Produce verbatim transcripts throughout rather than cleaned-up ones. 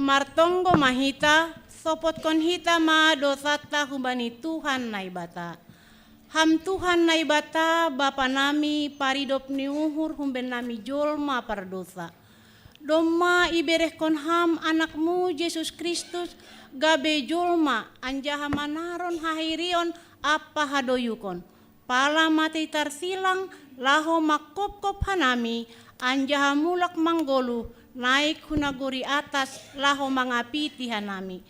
Martonggo ma hita, sopotkon hita ma dosanta humbani Tuhan Naibata. Ham Tuhan Naibata, Bapa nami, paridop ni uhur humben nami jolma pardosa. Domma iberehkon Ham Anakmu Jesus Kristus gabe jolma anjaha manaron hahirion ampa hadoyukon. Pala matei tarsilang laho mangkopkop hanami, anjaha mulak manggoluh naik hu nagori atas laho mangapiti hanami.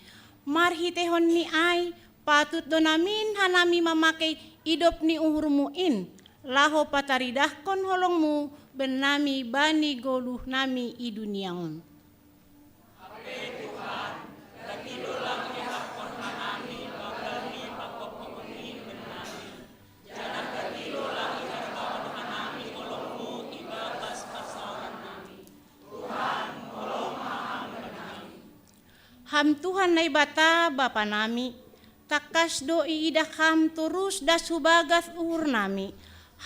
Marhiteihon ni ai, patut do namin hanami mamakei idop ni uhurmu in, laho pataridahkon holongmu bennami bani goluhnami i dunia on. Ham Tuhan Naibata Bapa nami, tangkas do iidah Ham torus das hu bagas uhur nami.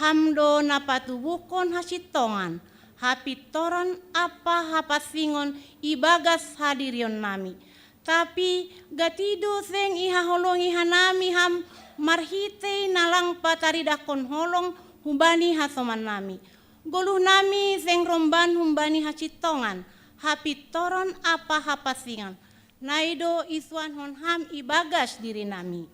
Ham do na patubuhkon hasintongan, hapintoron ampa hapansingon ibagas hadirion nami. Tapi gati do seng ihaholongi hanami Ham marhitei na lang pataridahkon holong humbani hasoman nami. Goluh nami seng romban humbani hasintongan, hapintoron ampa hapansingon, na i do isuanhon Ham ibagas diri nami.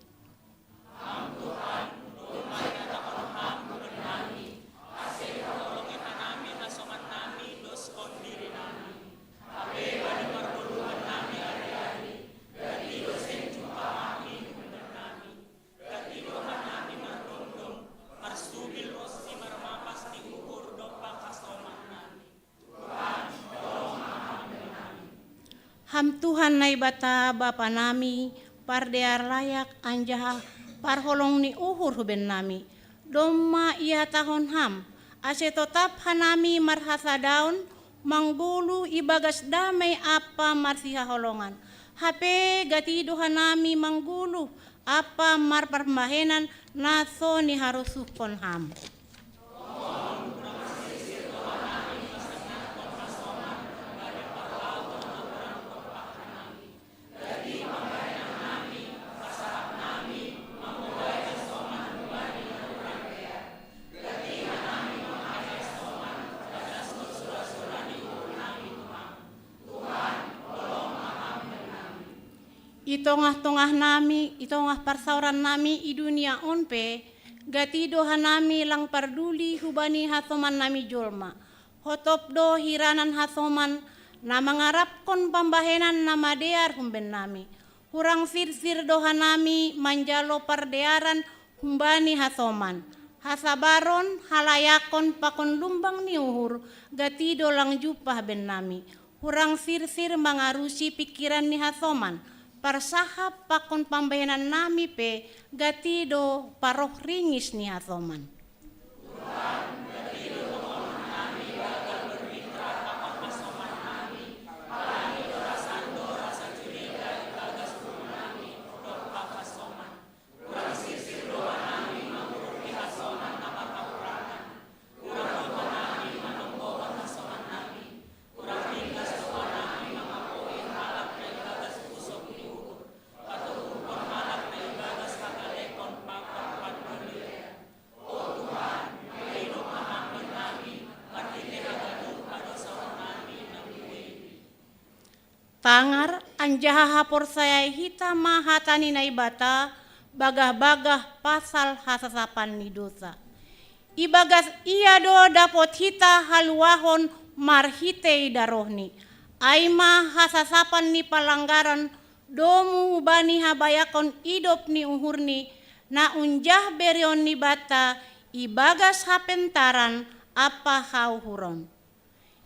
Ham Tuhan Naibata Bapa nami, pardear layak anjaha parholong ni uhur huben nami. Domma ihatahon Ham, ase totap hanami marhasadaon, manggoluh ibagas damei ampa marsihaholongan. Hape gati do hanami manggoluh ampa marparbahenan na so niharosuhkon Ham. I tongah-tongah nami, i tongah parsaoran nami i dunia on pe, gati do hanami lang parduli hubani hasoman nami jolma. Hotop do hiranan hasoman na mangarapkon pambahenan na madear humben nami. Hurang sirsir do hanami manjalo pardearan humbani hasoman. Hasabaron, halayakon pakon lumbang ni uhur, gati do lang jumpah bennami. Hurang sirsir mangarusi pingkiran ni hasoman. Parsahap pakon pambahenan nami pe, gati do paroh ringis ni hasoman. Tangar anjaha haporsayai hita ma hata ni Naibata bagah-bagah pasal hasasapan ni dousa. Ibagas ia do dapot hita haluahon marhitei darohni, ai ma hasasapan ni palanggaran domu bani habayakon idop ni uhurni, na unjah bereon ni banta ibagas hapentaran ampa hauhuron.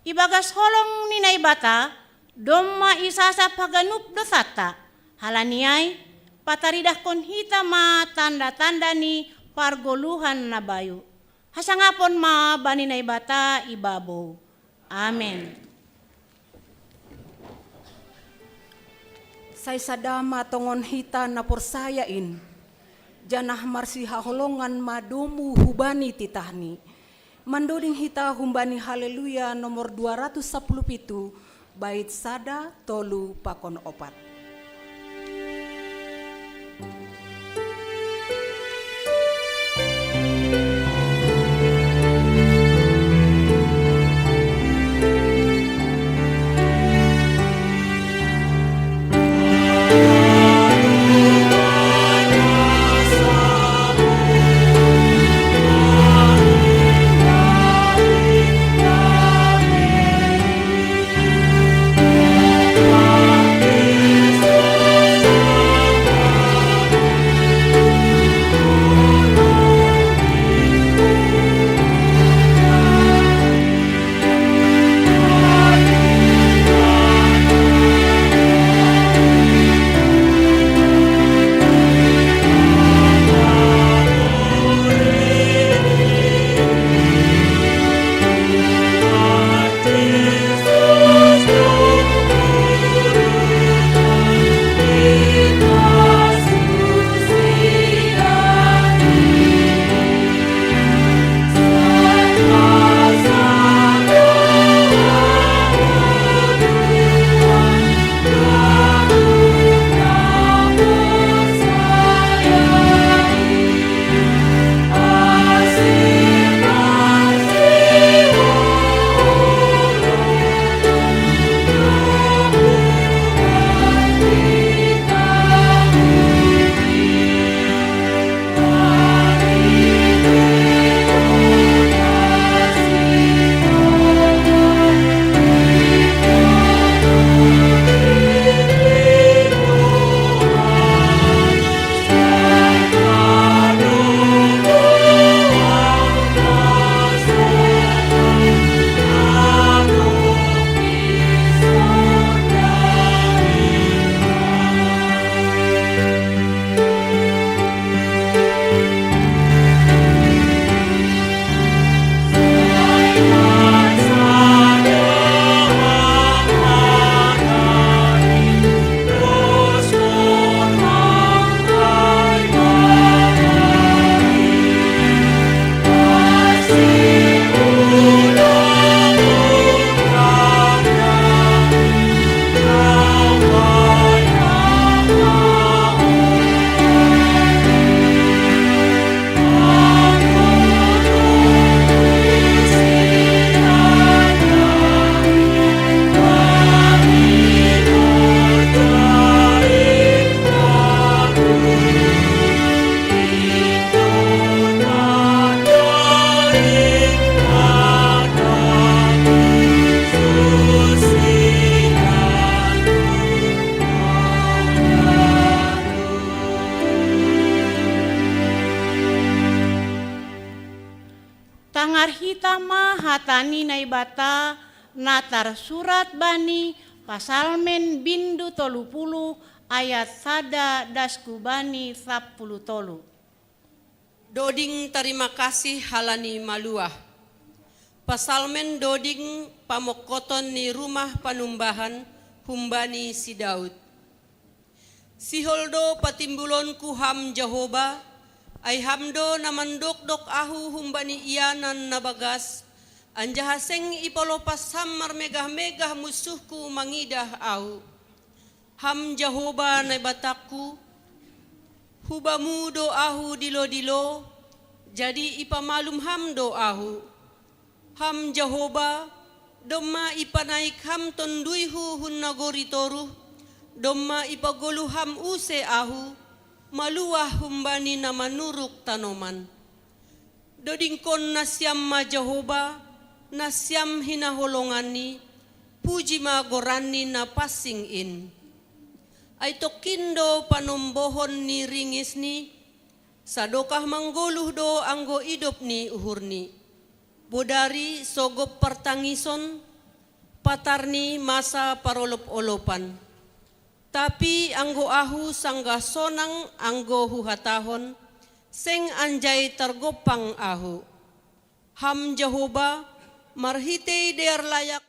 Ibagas holong ni Naibata, domma isasap haganup dousanta. Halani ai, pataridahkon hita ma tanda-tanda ni pargoluhan na bayu. Hasangapon ma bani Naibata ibabou. Amen. Sai sada ma tongon hita na porsaya in, janah marsihaholongan ma domu hubani titahni. Mandoding hita humbani Haleluya nomor dua ratus sapuluh pitu, Bait sada, tolu, pakon opat. Tangar hita ma hata ni Naibata na tarsurat bani Pasalmen bindu tolu puluh ayat sada das ku bani sapuluh tolu. Doding tarima kasih halani maluah. Pasalmen doding pamongkoton ni rumah panumbahan humbani si Daud. Sihol do patimbulonku Ham Jahoba, ai Ham do na mandokdok ahu humbani ianan na bagas, anjaha seng ipalopas Ham marmegah-megah munsuhku mangidah ahu. Ham Jahoba Naibatangku, hu Bamu do ahu dilo-dilo, jadi ipamalum Ham do ahu. Ham Jahoba, domma ipanaik Ham tonduyhu hun nagori toruh, domma ipagoluh Ham use ahu, maluah humbani na manuruk tanoman. Dodingkon nasiam ma Jahoba, nasiam hinaholonganni, puji ma goranni na pansing in. Ai tongkin do panombohon ni ringisni, sadokah manggoluh do anggo idop ni uhurni. Bodari sogop partangison, patarni masa parolop-olopan. Tapi anggo ahu sanggah sonang anggo huhatahon, seng anjai targompang ahu. Ham Jahoba, marhitei dear layak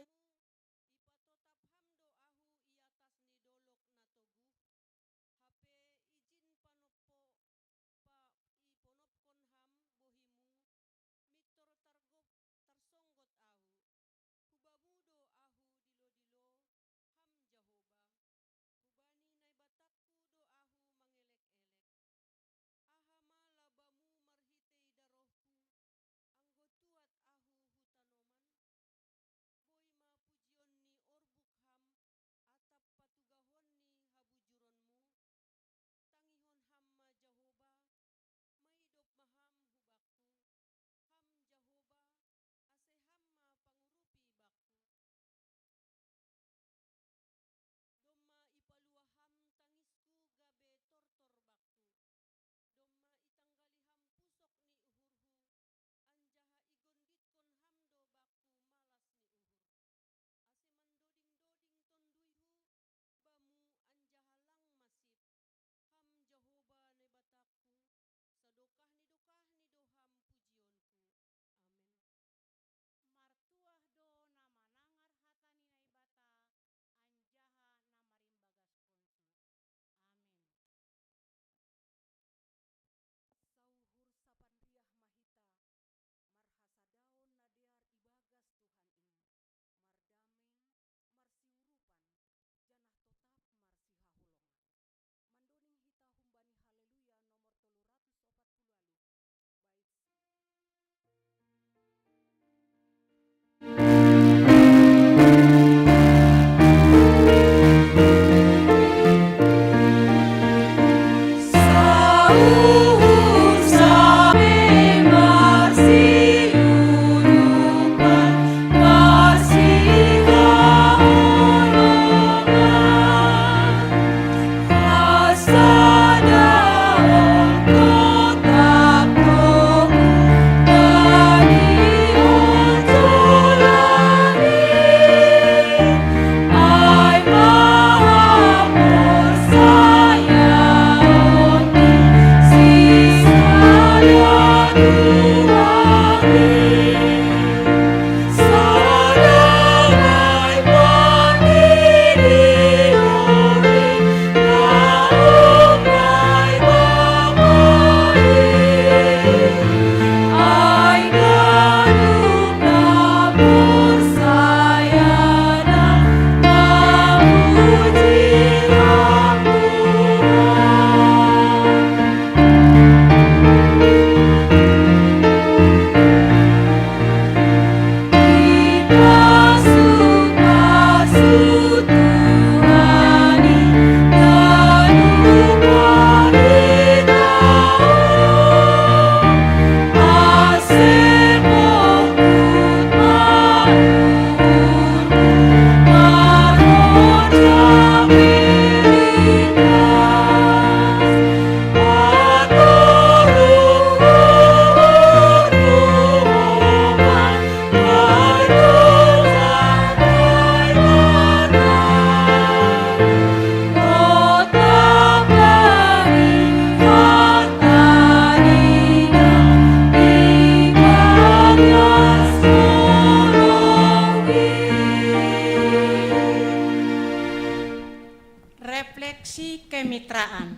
Si kemitraan.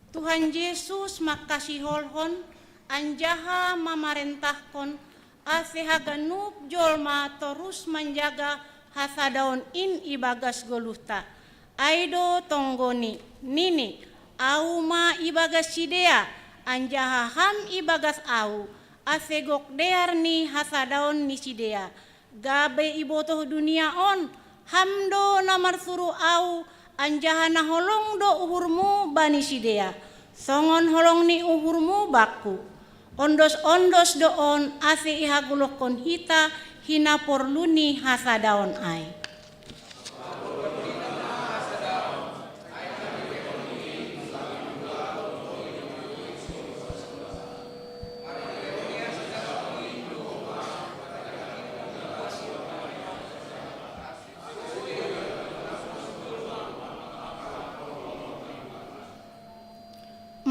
Tuhan Yesus makasiholhon anjaha mamarentahkon ase haganup jolma torus manjaga hasadaon in ibagas goluhta. Ai do tonggoni, nini, Ahu ma ibagas sidea, anjaha Ham ibagas Ahu, ase gok dear ni hasadaon ni sidea. Gabe ibotoh dunia on, Ham do na marsuru Ahu, anjaha na holong do uhurmu bani sidea, songon holong ni uhurmu Bakku. Ondos-ondos do on ase ihagoluhkon hita hinaporlu ni hasadaon ai.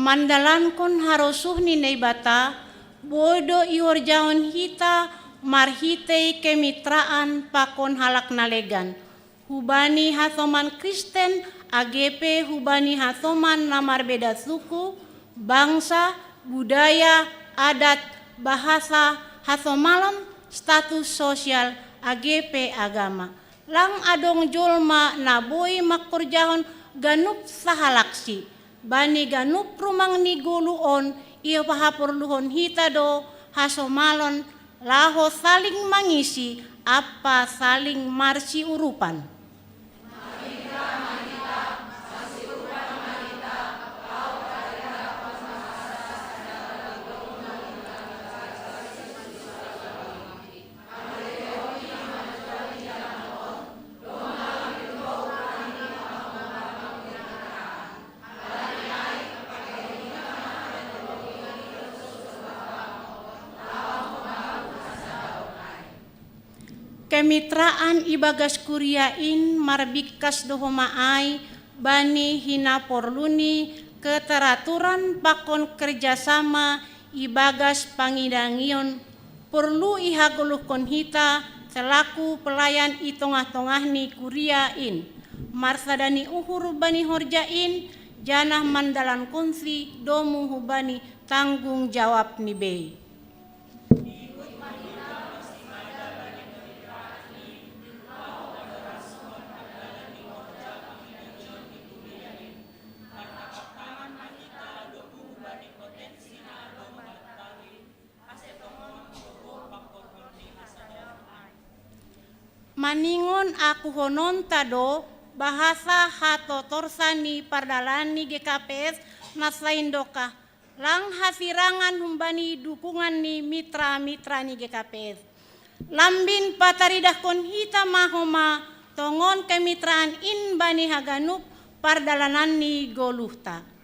Mandalankon harosuh ni Naibata, boi do ihorjahon hita marhitei kemitraan pakon halak na legan, hubani hasoman Kristen age pe hubani hasoman na marbeda suku, bangsa, budaya, adat, bahasa, hasomalon, status sosial, age pe agama. Lang adong jolma na boi mangkorjahon ganup sahalaksi. Bani ganup rumang ni goluh on, ipahaporluhon hita do hasomalon laho saling mangisi ampa saling marsiurupan. Kemitraan ibagas kuria in marbingkas do homa ai bani hinaporlu ni keteraturan pakon kerjasama ibagas pangidangion porlu ihagoluhkon hita selaku pelayan i tongah-tongah ni kuria in, marsada ni uhur bani horja in, janah mandalankonsi domu hubani tanggung jawab ni bei. Maningon akuhononta do bahasa hatotorsa ni pardalanan ni G K P S na saindokah, lang hasirangan humbani dukungan ni mitra-mitra ni G K P S. Lambin pataridahkon hita ma homa tongon kemitraan in bani haganup pardalanan ni goluhta.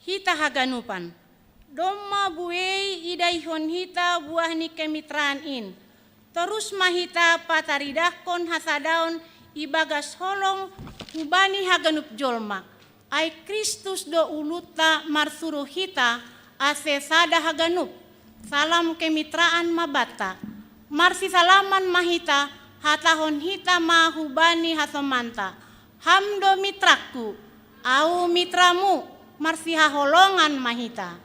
Hita haganupan. Domma buei idaihon hita buah ni kemitraan in. Torus ma hita pataridahkon hasadaon ibagas holong hubani haganup jolma. Ai Kristus do ulunta marsuru hita ase sada haganup. Salam kemitraan ma banta. Marsisalaman ma hita, hatahon hita ma hubani hasomanta. Ham do mitrangku, Ahu mitramu, marsihaholongan ma hita.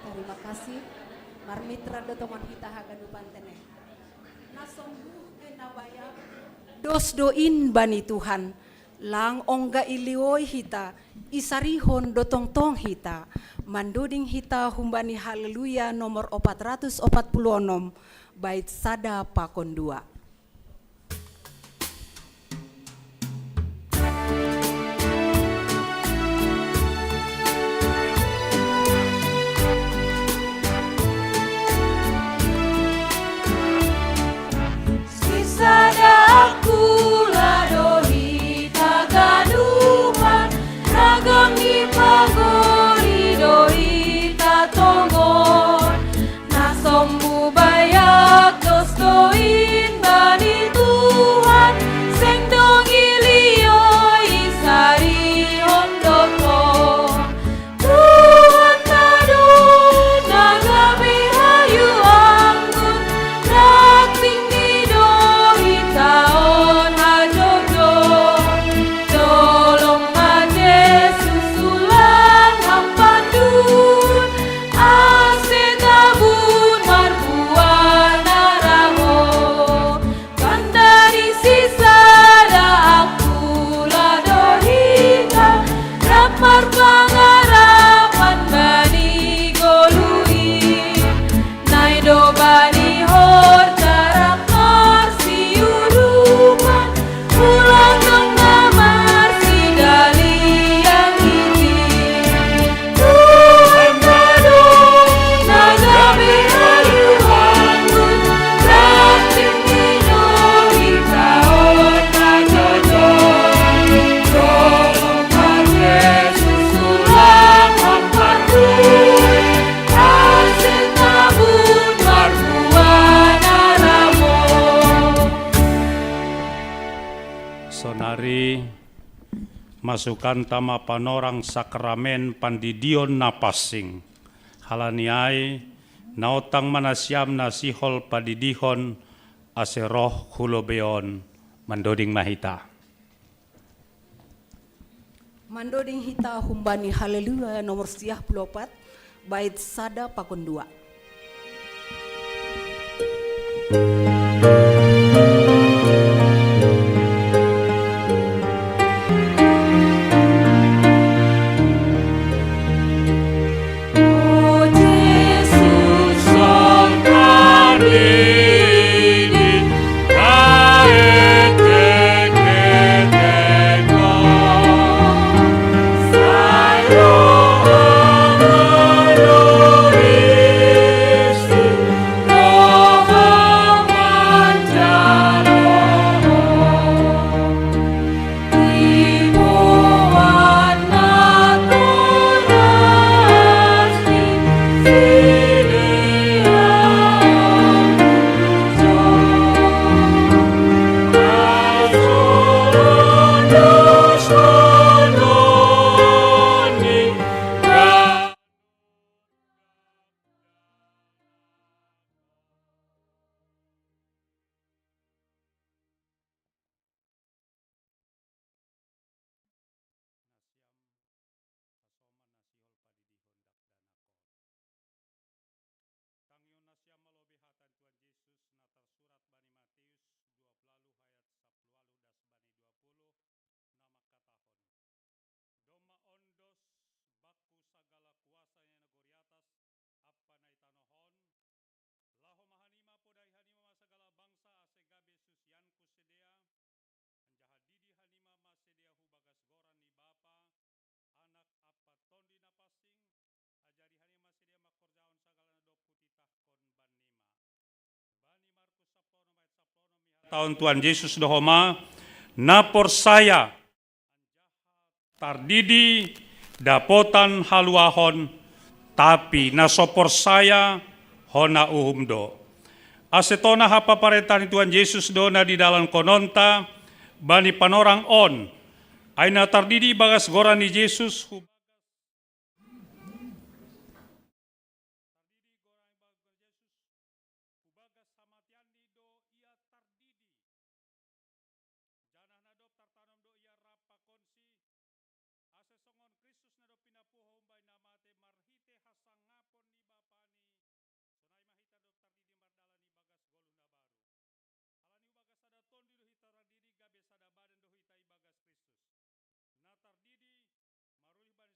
Tarima kasih. Marmitra do tongon hita haganupan tene. Na sombuh pe na bayak. Dos do in bani Tuhan, lang ongga ilioi hita, isarihon do tongtong hita, mandoding hita humbani Haleluya nomor opat ratus opat puluh onom, bait sada pakon dua. Masukanta ma panorang sakramen pandidion na pansing. Halani ai, naotang ma nasiam na sihol padidihon, ase roh hu lobei on. Mandoding ma hita. Mandoding hita humbani Haleluya nomor siah puluh opat, bait sada pakon dua. Tangion nasiam ma lobei hata ni Tuhan Jesus na tarsurat bani Matius dua puluh ayat sapuluh das bani dua puluh, na mangkatahon: Domma on dos bakku sagala kuasa ni nagori atas ampa na i tanoh on. Laho ma hanima, podai hanima ma sagala bangsa, ase gabe susianku sidea. Anjaha didi hanima ma sidea hubagas goran ni Bapa, Anak ampa Tondi Na Pansing. Ajari hanima ma sidea mangkorjahon sagala na dob hutitahkon bannima. Bani Markus sapuluh onom ayat sapuluh onom, mihataon Tuhan Jesus do homa: Na porsaya tardidi dapotan haluahon, tapi na so porsaya hona uhum do. Ase tona hapaparentah ni Tuhan Jesus do na didalankononta bani panorang on, ai na tardidi bagas goran ni Jesus hu- Tardidi goran ni bagas Jesus, hubagas hamateanni do ia tardidi. Janah na dob tartanom do ia rap pakonsi, ase songon Kristus na dob pinapuho humbani na mate marhitei hasangapon ni Bapani, sonai ma hita dob tardidi mardalani bagas goluh na baru. Halani hubagas sada Tondi do hita tardidi, gabe sada badan do hita ibagas Kristus. Na tardidi marulih bani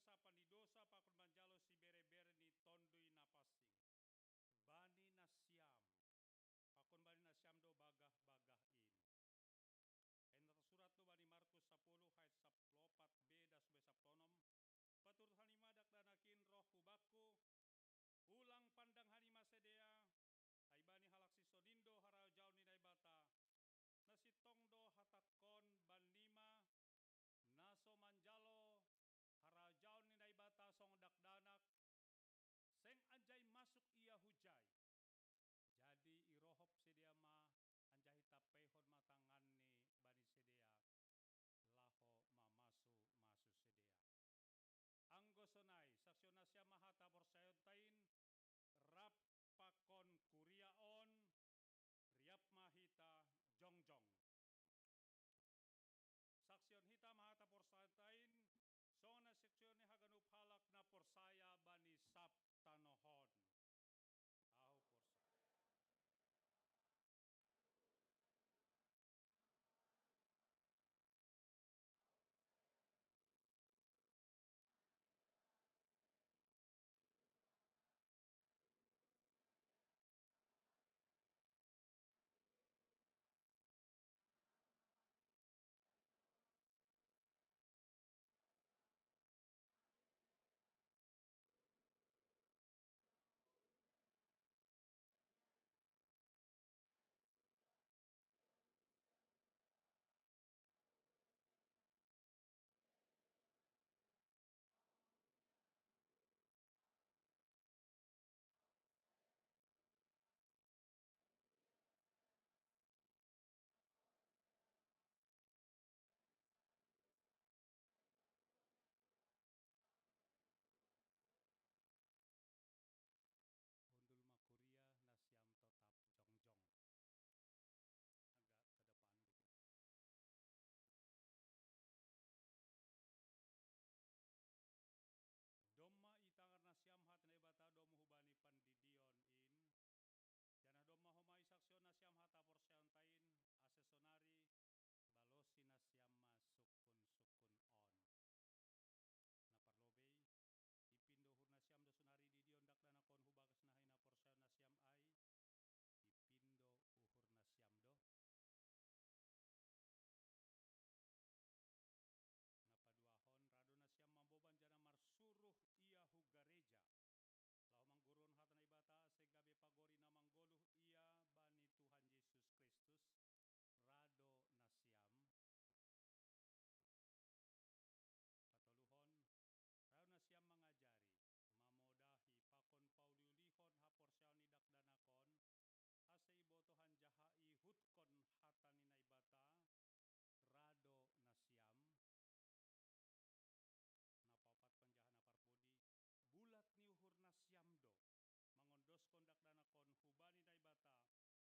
dakdanakon hubani Naibata, pakon mandalankon pangakuan nasiam ai, bulat ni uhur nasiam do. Ase na marpadan nasiam sonari pakon Naibata i lobei-lobei ni kuria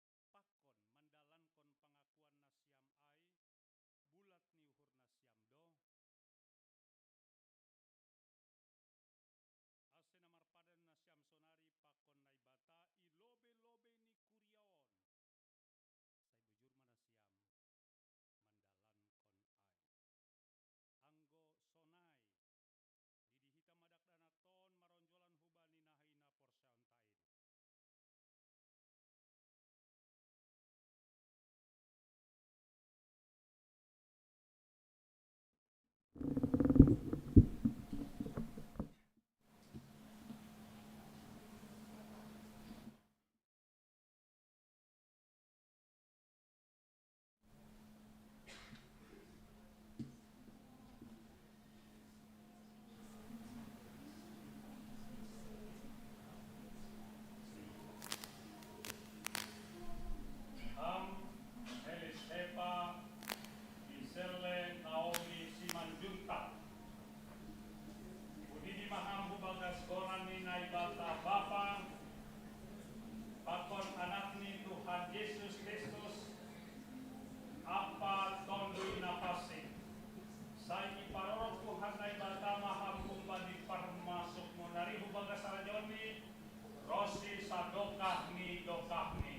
on. Sai bujur ma nasiam mandalankon ai. Anggo sonai, didi hita ma dakdanak ton maronjolan hubani na hinaporsayaonta i. Ham, Elis Epa, Iselle Naomi Simanjuntak. Hudidi ma ham hu bagas goran ni Naibata Bapa, pakon Anak ni Tuhan Jesus Kristus, Ampa Tonduy Napansing. Sai iparorot Tuhan Naibata ma ham humbani parmasukmon nari hu bagas harajaonNi, ronsi sadokah ni dokahni.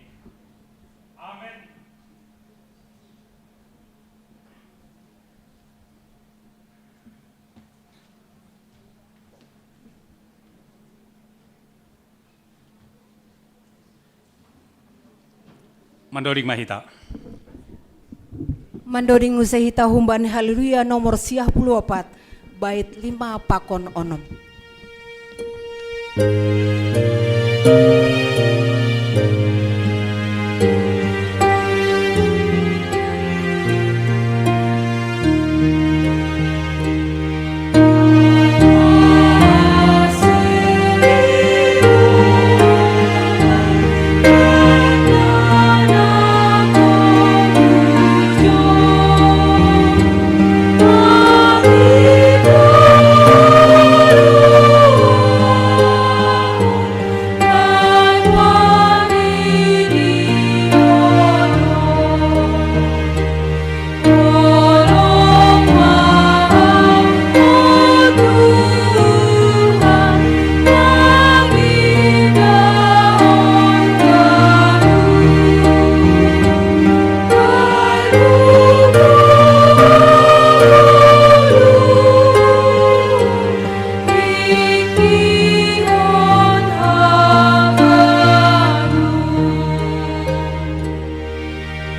Amen. Mandoding ma hita. Mandoding use hita humbani Haleluya nomor siah puluh opat, bait lima pakon onom.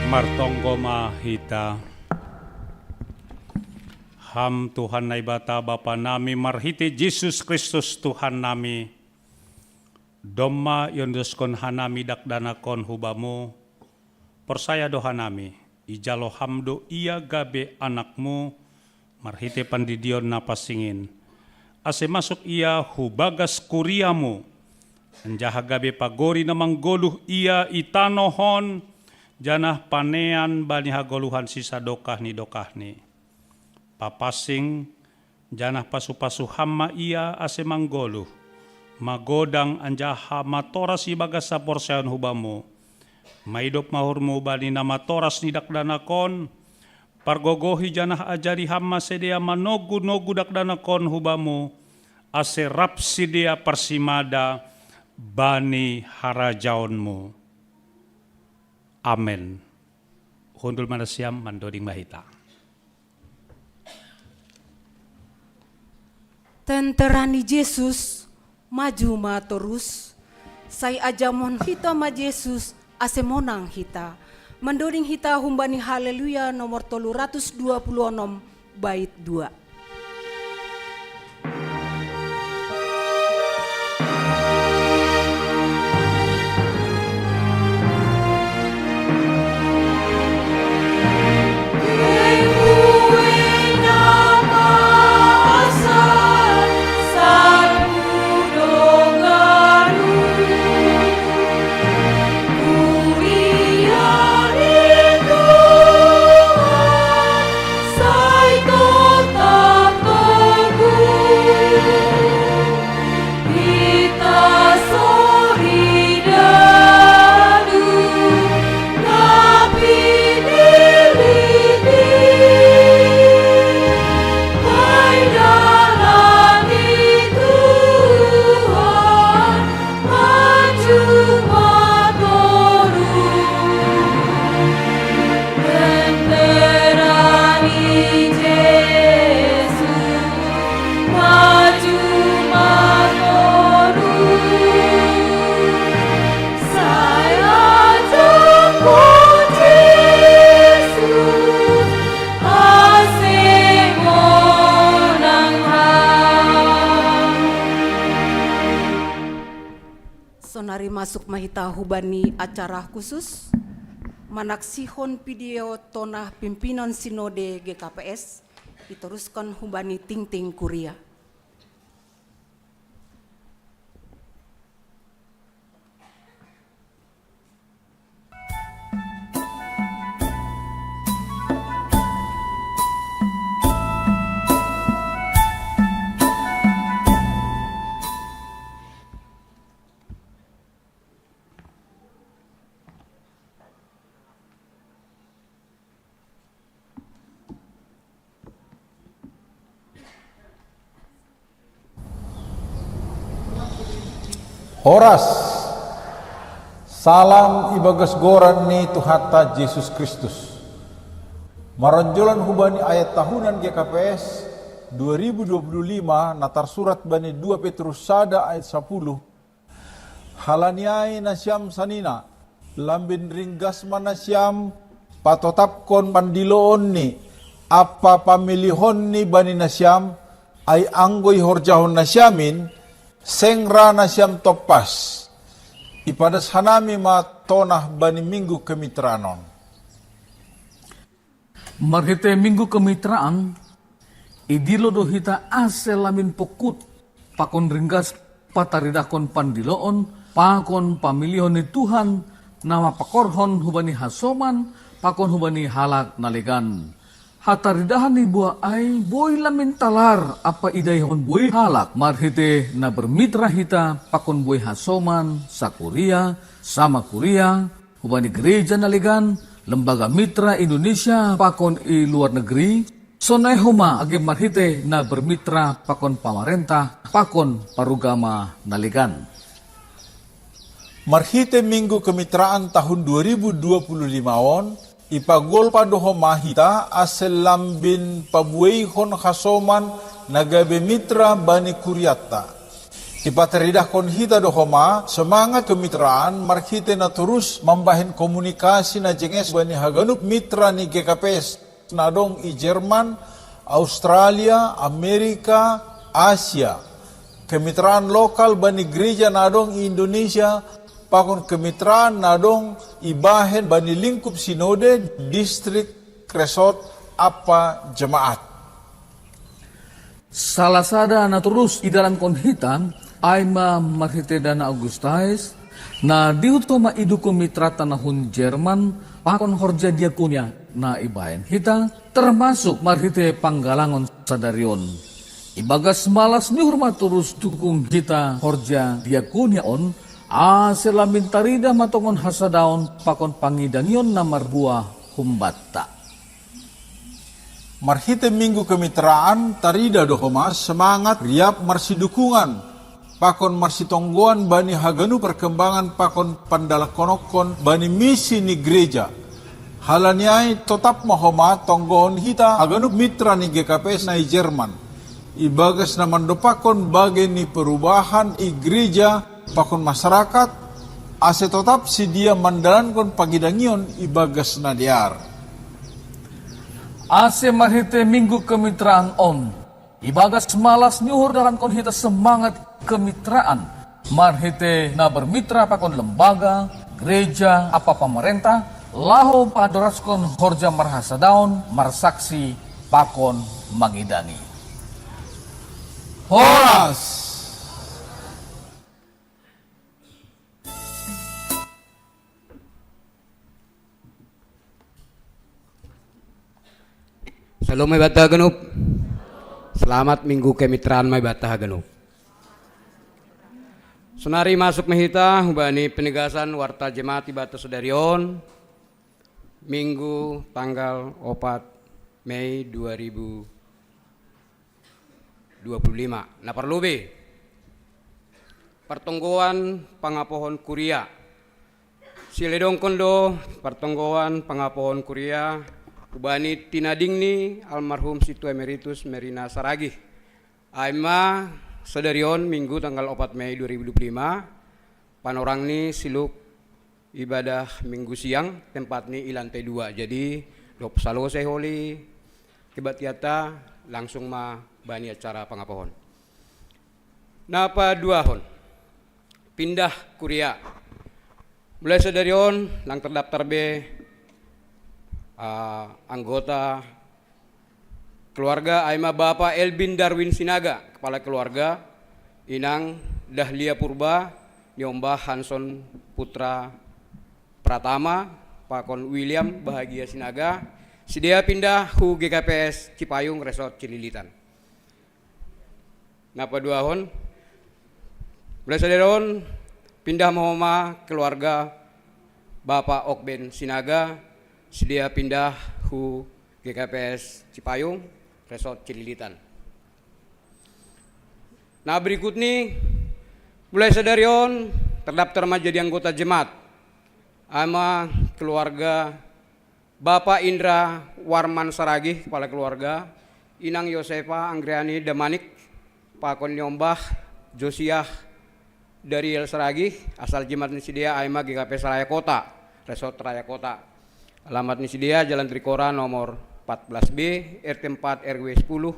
Martonggo ma hita. Ham Tuhan Naibata Bapa nami, marhite Jesus Kristus Tuhan nami, domma iondoskon hanami dakdanak on hu Bamu, porsaya do hanami, ijalo Ham do ia gabe Anakmu, marhite pandidion na pansing in, ase masuk ia hu bagas kuriamu, anjaha gabe pagori na manggoluh ia i tanoh on, janah panean bani hagoluhan sisadokah ni dokahni. Papansing, janah pasupasu Ham ma ia ase manggoluh, magodang anjaha matoras ibagas haporsayaon hu Bamu. Maidop ma uhurMu bani na matoras ni dakdanak on, pargogohi janah ajari Ham ma sidea manogu-nogu dakdanak on hu Bamu, ase rap sidea parsimada bani harajaonMu. Amen. Hundul ma nasiam, mandoding ma hita. Tentera ni Jesus, maju ma torus, sai ajamon hita ma Jesus, ase monang hita. Mandoding hita humbani Haleluya nomor tolu ratus dua puluh onom, bait dua. Sonari masuk ma hita hubani acara khusus, manaksihon video tonah pimpinon Sinode G K P S, itoruskan hubani tingting kuria. Horas. Salam ibagas goran ni Tuhanta Jesus Kristus. Maronjolan hubani ayat tahunan G K P S dua ribu dua puluh lima na tarsurat bani dua Petrus sada ayat sapuluh. Halani ai nasiam sanina, lambin ringgas ma nasiam patotapkon pandiloonni ampa pamilihonni bani nasiam, ai anggo ihorjahon nasiam in, seng ra nasiam tompas. Ipadas hanami ma tonah bani minggu kemitraan on. Marhite minggu kemitraan, idilo do hita ase lambin pongkut pakon ringgas pataridahkon pandiloon pakon pamilihon ni Tuhan, na mapakorhon hubani hasoman pakon hubani halak na legan. Hataridahan ni buah ai boi lambin talar ampa idaihon boi halak marhite na bermitra hita pakon boi hasoman, sakuria, sama kuria, hubani gereja na legan, lembaga mitra Indonesia pakon i luar negeri, sonai homa age marhite na bermitra pakon pamarentah pakon parugama na legan. Marhite minggu kemitraan tahun dua ribu dua puluh lima on, ipagolpa do homa hita ase lambin pabueihon hasoman na gabe mitra bani kuriatta. Ipataridahkon hita do homa semangat kemitraan marhite na torus mambahen komunikasi na jenges bani haganup mitra ni G K P S na adong i Jerman, Australia, Amerika, Asia. Kemitraan lokal bani gereja na adong i Indonesia, pakon kemitraan na adong ibahen bani lingkup sinode, distrik, resort, ampa jemaat. Salah sada na torus idalankon hita, ai ma marhite dana Augustais, na dihut homa idukun mitrata na hun Jerman, pakon horja diakonia na ibahen hita, termasuk marhite panggalangon sadari on. Ibagas malas ni uhur ma torus dukun hita horja diakonia on, ase lambin tarida ma tongon hasadaon pakon pangidangion na marbuah humbanta. Marhite minggu kemitraan tarida do homa semangat riap marsidukungan pakon marsitonggoan bani haganup perkembangan pakon pandalankon bani misi ni gereja. Halani ai totap ma homa tonggohon hita haganup mitra ni G K P S na i Jerman, ibagas na mandompakkon bage ni perubahan i gereja pakon masyarakat, ase totap sidia mandalankon pangidangion ibagas na dear. Ase marhite minggu kemitraan on, ibagas malas ni uhur dalankon hita semangat kemitraan marhite na bermitra pakon lembaga, gereja, ampa pamarentah, laho padorashon horja marhasadaon, marsaksi pakon mangidangi. Horas. Salom ma i banta haganup. Selamat minggu kemitraan ma i banta haganup. Sonari masuk ma hita hubani penegasan warta jemaat i banta sadari on, minggu tanggal opat Mei dua ribu dua puluh lima. Na parlobei, partonggoan pangapohon kuria. Siledongkon do partonggoan pangapohon kuria hubani tinading ni almarhum Sintua Emeritus Merina Saragih. Ai ma sadari on minggu tanggal opat Mei dua ribu dua puluh lima, panorang ni siluk ibadah minggu siang, tempat ni i lantai dua. Jadi, dob salose holi kebaktianta, langsung ma bani acara pangapohon. Na paduahon, pindah kuria. Mulai sadari on, lang terdaftar be, ah, anggota keluarga, ai ma Bapak Elvin Darwin Sinaga, kepala keluarga, Inang Dahlia Purba, niombah Hanson Putra Pratama, pakon William Bahagia Sinaga, sidea pindah hu G K P S Cipayung, Resort Cililitan. Napa duahon? Mulai sadari on, pindah ma homa keluarga Bapak Okben Sinaga, sidea pindah hu G K P S Cipayung, Resort Cililitan. Nah, berikut ni, mulai sadari on, terdaftar ma jadi anggota jemaat, ai ma keluarga Bapak Indra Warman Saragih, kepala keluarga, Inang Yosefa Anggriani Damanik, pakon niombah Josiah Dariel Saragih, asal jemaat ni sidea ai ma G K P S Raya Kota, Resort Raya Kota. Alamat ni sidea Jalan Trikora nomor empat belas B, R T empat, R W sepuluh,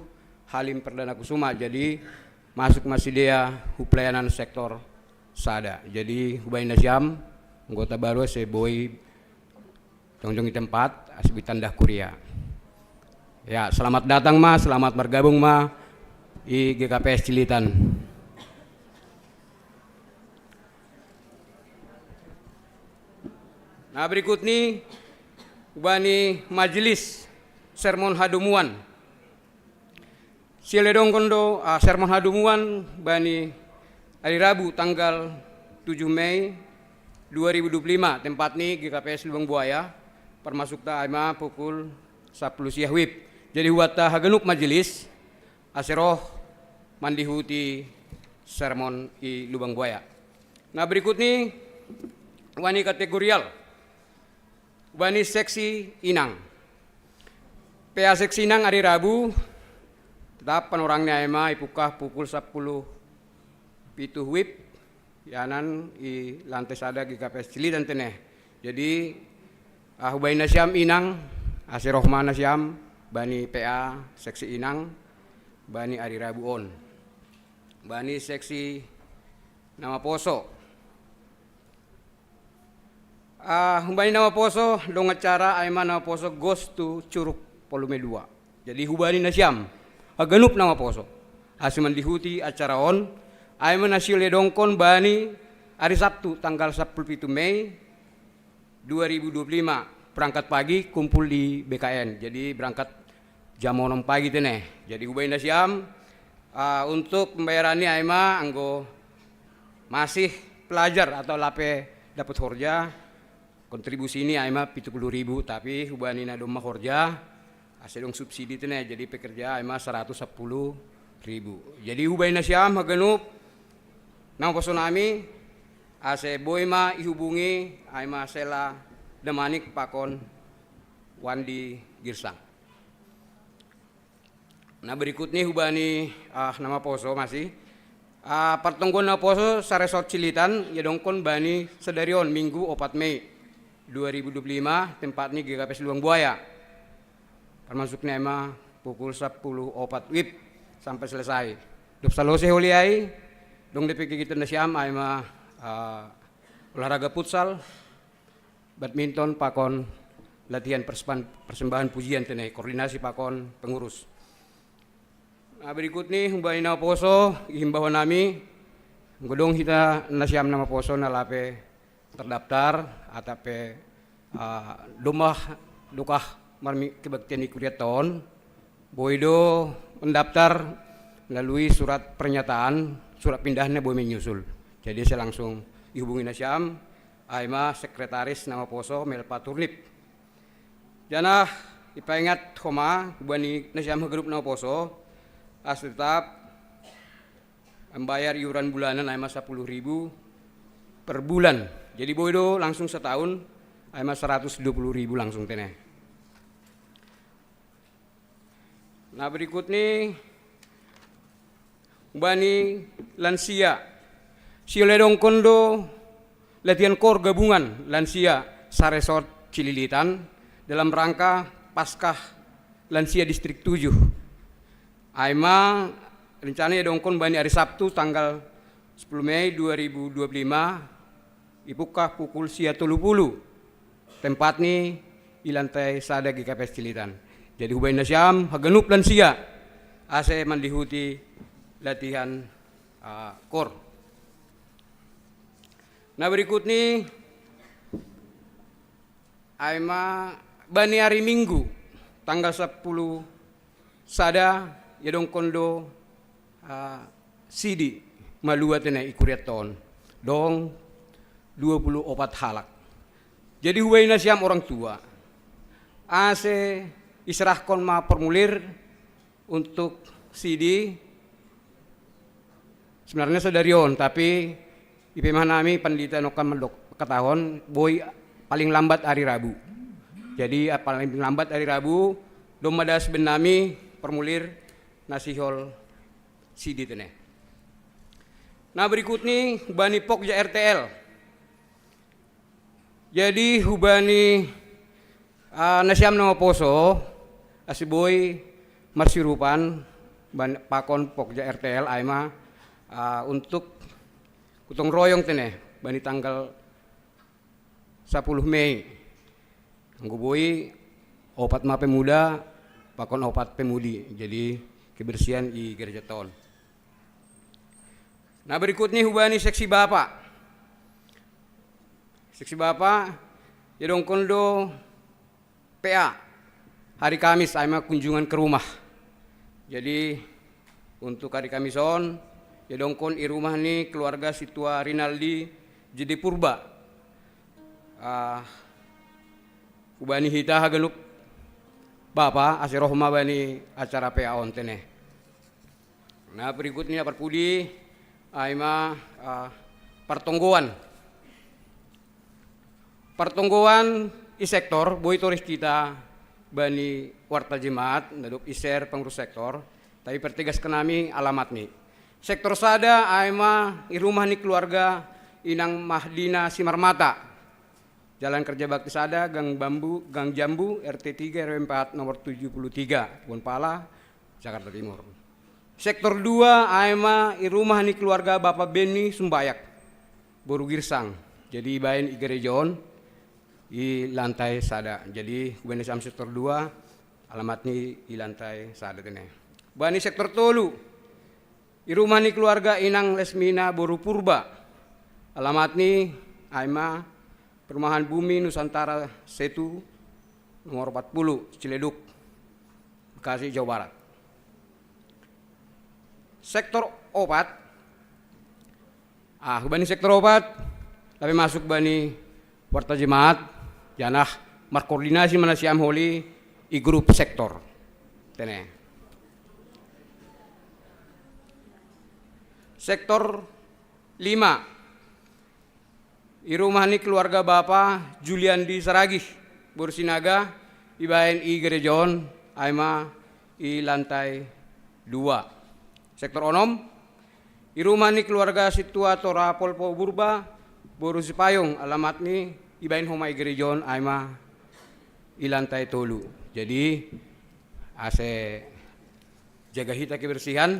Halim Perdana Kusuma. Jadi, masuk ma sidea hu pelayanan sektor sada. Jadi, hubaen nasiam, anggota baru ase boi jongjong i tempat, ase boi tandah kuria. Ya, selamat datang ma, selamat margabung ma i G K P S Cililitan. Nah, berikut ni, hubaen i majelis sermon hadomuan. Siledongkon do, ah, sermon hadomuan bani ari Rabu tanggal tujuh Mei dua ribu dua puluh lima, tempat ni G K P S Lubang Buaya, parmasukta ai ma pukul sapuluh siang wib. Jadi hubatta haganup majelis, ase roh mandihuti sermon i Lubang Buaya. Nah, berikut ni, hubaen i kategorial. Hubaen i seksi Inang. P A seksi Inang ari Rabu, tetap panorang ni ai ma ipungkah pukul sapuluh pitu wib, yanan i lantai sada G K P S Cililitan tene. Jadi, ah, hubaen nasiam Inang, ase roh ma nasiam bani P A seksi Inang, bani ari Rabu on. Bani seksi Namaposo. Ah, humbani Namaposo, dong acara ai ma Namaposo Goes to Curug Volume dua. Jadi humbani nasiam, haganup Namaposo, ase mandihuti acara on, ai ma na siledongkon bani ari Sabtu tanggal sapuluh pitu Mei dua ribu dua puluh lima, berangkat pagi, kumpul di B K N. Jadi berangkat jam onom pagi tene. Jadi humbani nasiam, ah, untuk pembayaran ni ai ma anggo masih pelajar atau lape dapot horja, kontribusi ni ai ma pitu puluh ribu, tapi humbani na domma horja, ase dong subsidi tene, jadi pekerja ai ma saratus sapuluh ribu. Jadi humbani nasiam haganup Namaposo nami, ase boi ma ihubungi ai ma Sela Damanik pakon Wandi Girsang. Nah, berikut ni humbani, ah, Namaposo masih. Ah, partonggoan Namaposo saresort Cililitan, iadongkon bani sadari on Minggu opat Mei dua ribu dua puluh lima, tempat ni G K P S Lubang Buaya. Termasuk ni ai ma pukul sapuluh opat wib sampai selesai. Dob salose holi ai, dong dope kegiatan nasiam ai ma, ah, olahraga futsal, badminton pakon latihan persembahan, persembahan pujian tene, koordinasi pakon pengurus. Nah, berikut ni humbani Namaposo, ihimbau nami, anggo dong hita nasiam Namaposo na lape terdaftar, atap pe, ah, domma dokah marmi kebaktian i kuriatta on, boi do mendaftar melalui surat pernyataan, surat pindahna boi menyusul. Jadi ase langsung ihubungi nasiam, ai ma sekretaris Namaposo Melpa Turnip. Janah ipaingat homa humbani nasiam haganup Namaposo, ase tetap membayar iuran bulanan ai ma sapuluh ribu per bulan. Jadi boi do langsung setahun ai ma saratus dua puluh ribu langsung tene. Nah, berikut ni humbani lansia. Siledongkon do latihan kor gabungan lansia saresort Cililitan dalam rangka Paskah Lansia Distrik tujuh. Ai ma rencana iadongkon bani ari Sabtu tanggal sepuluh Mei dua ribu dua puluh lima, ipukka pukul sia tolu puluh. Tempatni i lantai sada G K P S Cililitan. Jadi hubaen nasiam haganup lansia ase mandihuti latihan, ah, kor. Na berikutni ai ma bani ari Minggu tanggal sapuluh sada, iadongkon do, ah, sidi malua tene i kurianta on. Dong dua puluh opat halak. Jadi hubaen nasiam orang tua ase iserahkon ma formulir untuk sidi. Sebenarnya sadari on, tapi ipe ma hanami panitia nongkan mandok, katahon boi paling lambat ari Rabu. Jadi, ah, paling lambat ari Rabu domma das baen nami formulir na sihol sidi tene. Na berikutni bani Pokja R T L. Jadi hubani, ah, nasiam na maposo, ase boi marsiurupan ban-, pakon Pokja R T L ai ma, ah, untuk gotong royong tene bani tanggal sapuluh Mei. Anggo boi opat ma pemuda pakon opat pemudi. Jadi kebersihan i gereja on. Na berikutni hubani seksi bapa. Seksi bapa, iadongkon do P A hari Kamis ai ma kunjungan ke rumah. Jadi untuk hari Kamis on, iadongkon i rumah ni keluarga sintua Rinaldi Jedi Purba. Ah, hubani hita haganup bapa ase roh ma bani acara P A on tene. Na berikutni na parpudi ai ma, ah, partonggoan. Partonggoan i sektor boi toris hita bani warta Jemaat na dob i-share pengurus sektor, tapi pertegas hanami alamatni. Sektor sada ai ma i rumah ni keluarga Inang Mahdina Simarmata, Jalan Kerja Bakti sada, Gang Bambu, Gang Jambu, R T tiga, R W empat, nomor tujuh puluh tiga, Kebun Pala, Jakarta Timur. Sektor dua ai ma i rumah ni keluarga Bapa Benny Sumbayak, boru Girsang. Jadi ibaen i gereja on i lantai sada. Jadi hubaen nasiam sektor dua, alamatni i lantai sada tene. Bani sektor tolu, i rumah ni keluarga Inang Lesmina boru Purba. Alamatni ai ma Perumahan Bumi Nusantara Setu, nomor empat puluh, Ciledug, Bekasi, Jawa Barat. Sektor opat, ah, hubani sektor opat, lape masuk bani warta Jemaat, janah markoordinasi ma nasiam holi i grup sektor tene. Sektor lima, i rumah ni keluarga Bapa Juliandi Saragih, boru Sinaga, ibaen i gereja on ai ma i lantai dua. Sektor onom, i rumah ni keluarga sintua Tora Polpo Purba, boru Sipayung, alamatni ibaen homa i gereja on ai ma i lantai tolu. Jadi ase jaga hita kebersihan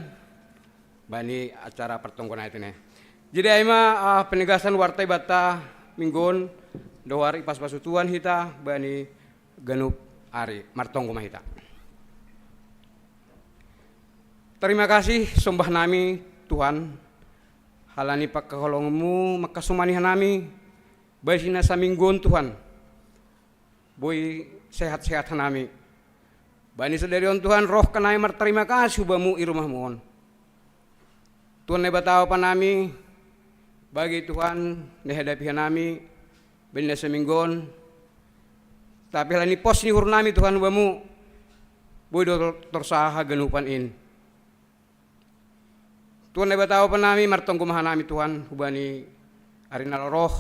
bani acara partonggoan tene. Jadi ai ma, ah, penegasan warta i banta Minggu on, dohot i pasupasu Tuhan hita bani ganup ari. Martonggo ma hita. Terima kasih sombahnami Tuhan, halani pangkaholonganmu mangkasomani hanami bani na saminggu on Tuhan. Boi sehat-sehat hanami. Bani sadari on Tuhan, roh hanami martarima kasih hu Bamu i rumahmu on. Tuhan Naibata Bapa nami, bage Tuhan na ihadapi hanami bani na saminggu on. Tapi halani pos ni uhurnami Tuhan hu Bamu, boi do tor-, torsa haganupan in. Tuhan Naibata Bapa nami, martonggo ma hanami Tuhan hubani ari na laho roh.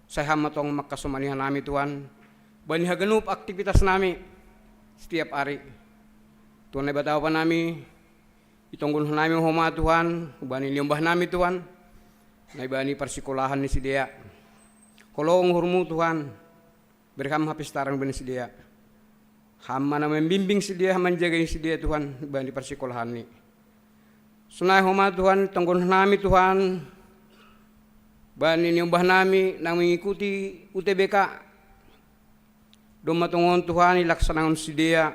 Sai Ham ma tong mangkasomani hanami Tuhan bani haganup aktivitas nami setiap ari. Tuhan Naibata Bapa nami, itonggohon hanami Homa Tuhan hubani niombah nami Tuhan, na ibani parsikolahan ni sidea. Holong uhurmu Tuhan, bere Ham hapistaran hubani sidea. Ham ma na mambimbing sidea, manjagai sidea Tuhan bani parsikolahanni. Sonai homa Tuhan, tonggohon nami Tuhan, bani niombah nami na mangikuti U T B K. Domma tongon Tuhan ilaksanahon sidea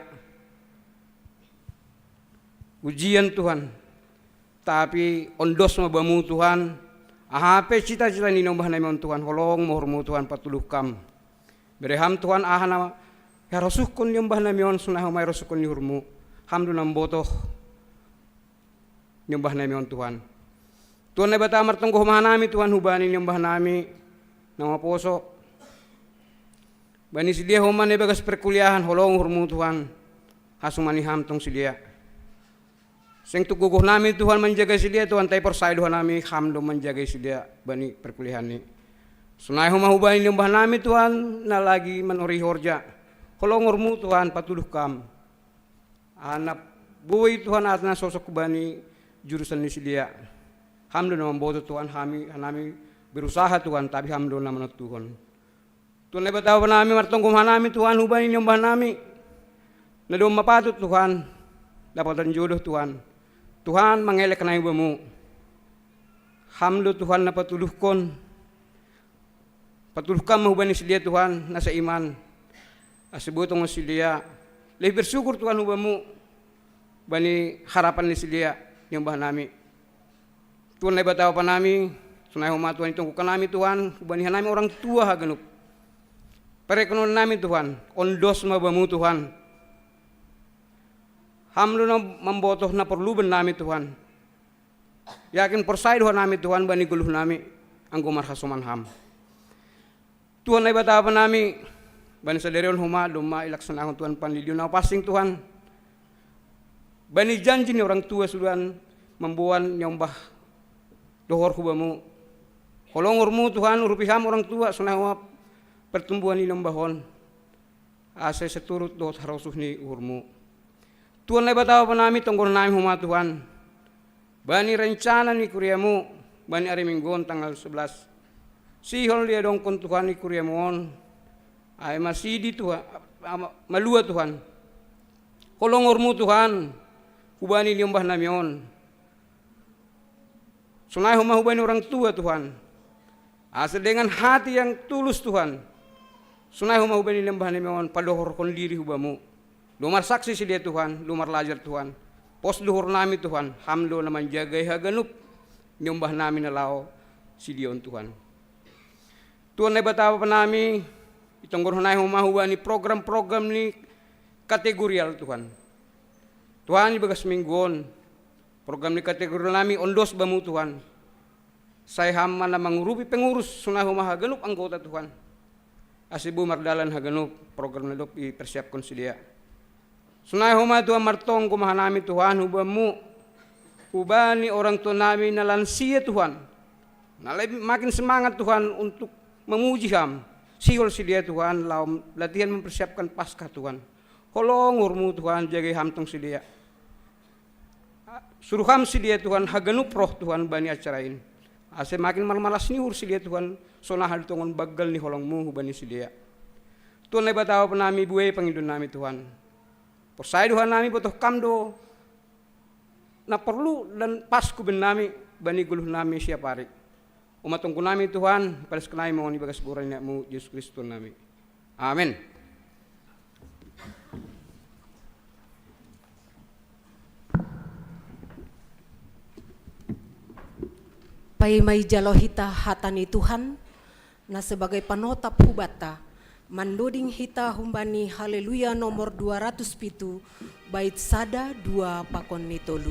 ujian Tuhan. Tapi ondos ma bamu Tuhan, aha pe cita-cita ni niombah nami on Tuhan, holong ma uhurmu Tuhan patuduh kam. Bere ham Tuhan aha na harosuhkon niombah nami on, sonai homa harosuhkon ni uhurmu. Ham do na mambotoh niombah nami on Tuhan. Tuhan Naibata, martonggo homa hanami Tuhan hubani niombah nami na maposo. Bani sidea homa na ibagas perkuliahan, holong uhurmu Tuhan, hasumani ham tong sidea. Seng tuk gogoh nami Tuhan manjagai sidea Tuhan, tapi porsaya do hanami ham do manjagai sidea bani perkuliahan ni. Sonai homa hubani niombah nami Tuhan na lagi manorih horja, holong uhurmu Tuhan patuduh kam. Aha na boi Tuhan, aha na sosok hubani jurusan ni sidea. Ham do na mambotoh Tuhan, hami, hanami berusaha Tuhan, tapi ham do na manontuhon. Tuhan Naibata Bapa nami, martonggo ma hanami Tuhan hubani niombah nami na domma patut Tuhan dapotan jodoh Tuhan. Tuhan, mangelek hanami bamu. Ham do Tuhan na patuduhkon, patuduh kam ma hubani sidea Tuhan na seiman, ase boi tongon sidea lebih bersyukur Tuhan hubamu bani harapan ni sidea niombah nami. Tuhan Naibata Bapa nami, sonai homa Tuhan itonggohon nami Tuhan hubani hanami orang tua haganup. Perekonomian nami Tuhan, ondos ma bamu Tuhan. Ham do na mambotoh na porlu bannami Tuhan. Yakin porsaya do hanami Tuhan bani goluh nami, anggo marhasoman ham. Tuhan Naibata Bapa nami, bani sadari on homa domma ilaksanahon Tuhan pandidion na pansing Tuhan. Bani janji ni orang tua sudah mamboan niombah dohor hubamu. Holong uhurmu Tuhan, urupi ham orang tua, sonai homa pertumbuhan ni niombah on. Ase seturut dohot harosuh ni uhurmu. Tuhan Naibata Bapa nami, tonggohon nami homa Tuhan bani rencana ni kuriamu bani ari Minggu on tanggal sebelas. Sihol diadongkon Tuhan ni kuriamu on, ai masidi Tuhan, ama-, malua Tuhan. Holong uhurmu Tuhan hubani niombah nami on. Sonai homa hubani orang tua Tuhan, ase dengan hati yang tulus Tuhan, sonai homa hubani niombah nami on padohorhon diri hubamu. Laho marsaksi sidea Tuhan, laho marlajar Tuhan. Pos dohor nami Tuhan, ham do na manjagai haganup niombah nami na laho sidea on Tuhan. Tuhan Naibata Bapa nami, itonggohon nami homa hubani program-program ni kategorial Tuhan. Tuhan, ibagas Minggu on program ni kategorial nami ondos bamu Tuhan. Sai ham ma na mangurupi pengurus, sonai homa haganup anggota Tuhan, ase boi mardalan haganup program na dob ipersiapkon sidea. Sonai homa Tuhan martonggo ma hanami Tuhan hubamu, hubani orang tua nami na lansia Tuhan, na lebih makin semangat Tuhan untuk memuji ham. Sihol sidea Tuhan laho latihan mempersiapkan Paskah Tuhan. Holong uhurmu Tuhan, jagai ham tong sidea. Suruh ham sidea Tuhan, haganup roh Tuhan bani acara in, ase makin marmalas ni uhur sidea Tuhan, sonaha do tongon banggal ni holongmu hubani sidea. Tuhan Naibata Bapa nami, buei pangidoan nami Tuhan. Porsaya do hanami botoh kam do na porlu dan pas hubahen nami bani goluh nami siap ari. Homa tonggo nami Tuhan, padas nami ma on ibagas goran ni Anakmu Jesus Kristus Tuhan nami. Amen. Paima ijalo hita hata ni Tuhan, na sebagai panotap hubanta, mandoding hita humbani Haleluya nomor dua ratus pitu, bait sada, dua, pakon ni tolu.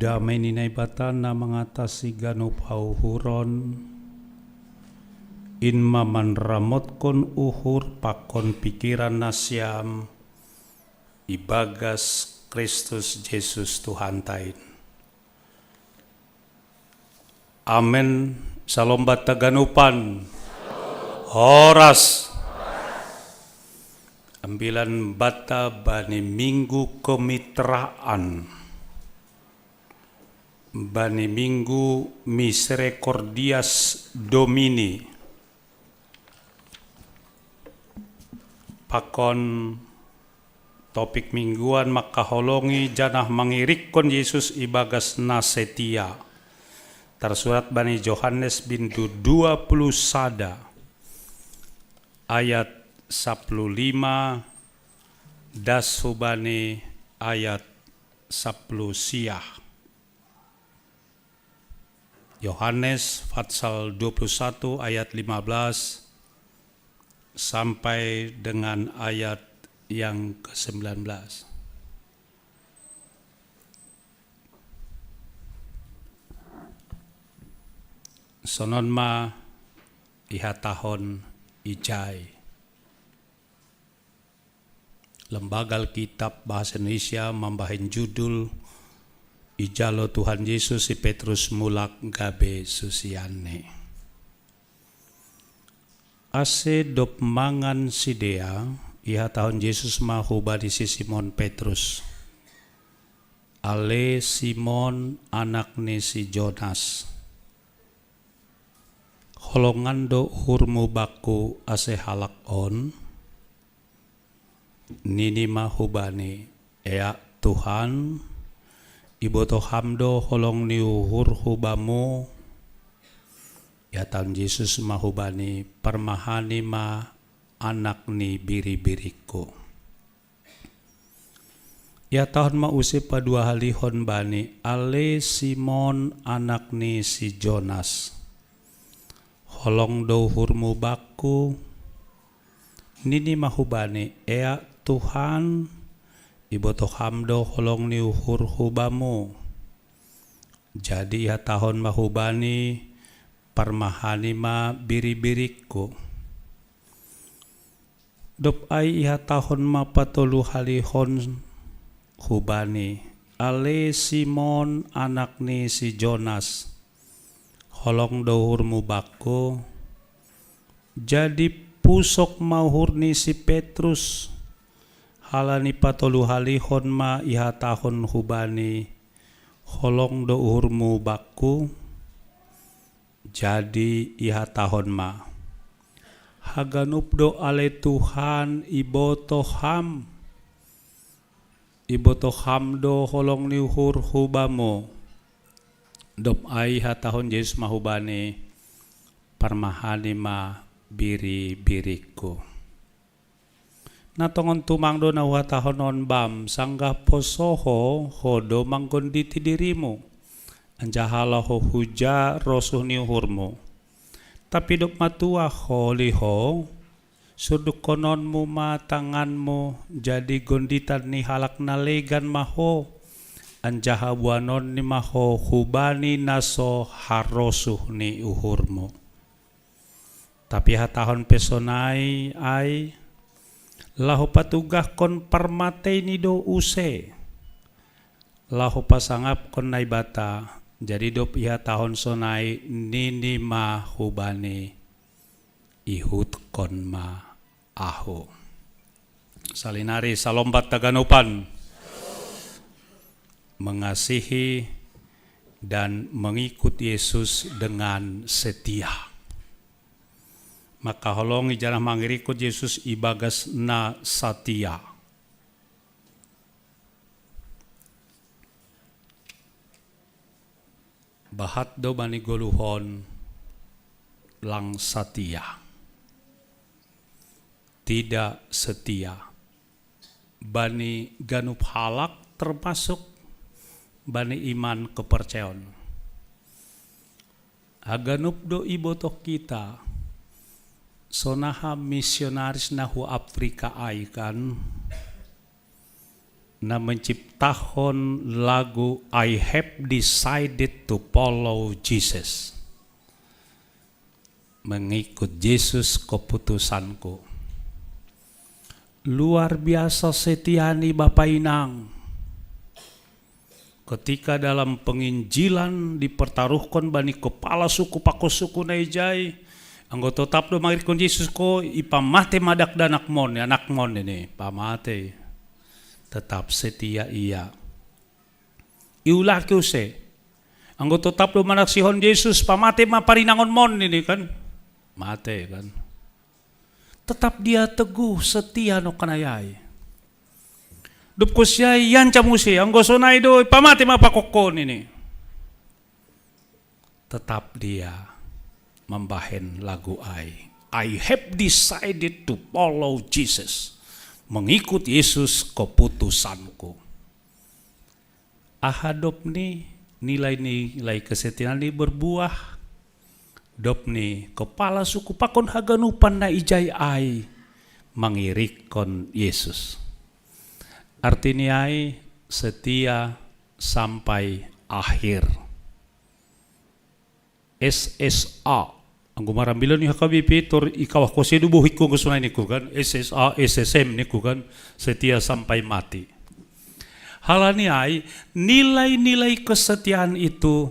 Damai ni Naibata na mangatasi ganup hauhuron, in ma manramotkon uhur pakon pikiran nasiam ibagas Kristus Jesus Tuhanta in. Amen. Salombat taganupan. Horas. Ambilan bata bani minggu kemitraan, bani minggu Misericordias Domini. Pakon topik mingguan makaholongi janah mangirikkon Yesus ibagas na setia. Tarsurat bani Johannes bindu dua puluh sada ayat sapuluh lima das hubani ayat sapuluh siah. Yohanes pasal dua puluh satu ayat lima belas sampai dengan ayat yang kesembilan belas. Sonon ma ihatahon ijai. Lembaga Alkitab bahasa Indonesia mambahen judul Ijalo Tuhan Yesus si Petrus mulak gabe susianni. Ase dob mangan sidea, ihatahon Jesus ma hubani si Simon Petrus, ale Simon, anak ni si Jonas, holongan do uhurmu bakku ase halak on? Nini ma hubani, eak Tuhan, ibotoh Ham do holong ni uhurhu bamu. Ihatahon Jesus ma hubani, parmahani ma anak ni biribiringku. Ihatahon ma use paduahalihon bani, ale Simon, anak ni si Jonas, holong do uhurmu bakku? Nini ma hubani, eak Tuhan, ibotoh Ham do holong ni uhurhu bamu. Jadi ihatahon ma hubani, parmahani ma biribiringku. Dob ai ihatahon ma patoluhalihon hubani, ale Simon, anak ni si Jonas, holong do uhurmu bakku? Jadi pusok ma uhur ni si Petrus, halani patoluhalihon ma ihatahon hubani, holong do uhurmu bakku? Jadi ihatahon ma, haganup do ale Tuhan ibotoh Ham. Ibotoh Ham do holong ni uhurhu bamu. Dob ai ihatahon Jesus ma hubani, parmahani ma biribiringku. Na tongon tumang do na huhatahon on bam, sanggah poso ho, ho do manggonditi dirimu, anjaha laho huja rosuh ni uhurmu. Tapi dob matuah ho liho, surdukkononmu ma tanganmu jadi gonditan ni halak na legan ma ho, anjaha buanonni ma ho hubani na so harosuh ni uhurmu. Tapi ihatahon pe sonai ai, laho patugahkon parmateini do use, laho pasangapkon Naibata. Jadi dob ihatahon sonai, nini ma hubani, ihutkon ma ahu. Salinari salombat taganupan. Mengasihi dan mengikut Yesus dengan setia. Makaholongi janah mangirikkon Jesus ibagas na satia. Bahat do bani goluhon lang satia. Tidak setia bani ganup halak, termasuk bani iman kepercayaon. Haganup do ibotoh kita, sonaha misionaris na hu Afrika ai kan, na menciptahon lagu I Have Decided to Follow Jesus. Mengikut Yesus keputusanku. Luar biasa setia ni Bapa Inang. Ketika dalam penginjilan dipertaruhkan bani kepala suku pako suku na ijai, anggo totap do mangirikkon Yesus ko, ipamate ma dakdanak mon, anak mon ini, pamate. Tetap setia ia. Iulaki use. Anggo totap do manaksihon Yesus, pamate ma parinangon mon ini kan. Mate kan. Tetap dia teguh setia nongkanai ai. Dob kosiai iancam use, anggo sonai do pamate ma pakokkon ini. Tetap dia mambahen lagu ai. I have decided to follow Jesus. Mengikut Yesus keputusanku. Aha dob ni nilai-nilai kesetiaan ni berbuah? Dob ni kepala suku pakon haganupan na ijai ai mangirikkon Yesus. Arti ni ai setia sampai akhir. S S A. Anggo marambilan ni H K B P tor ikawah kose do bohingku anggo sonai ningku kan. S S A, S S M ningku kan. Setia sampai mati. Halani ai, nilai-nilai kesetiaan itu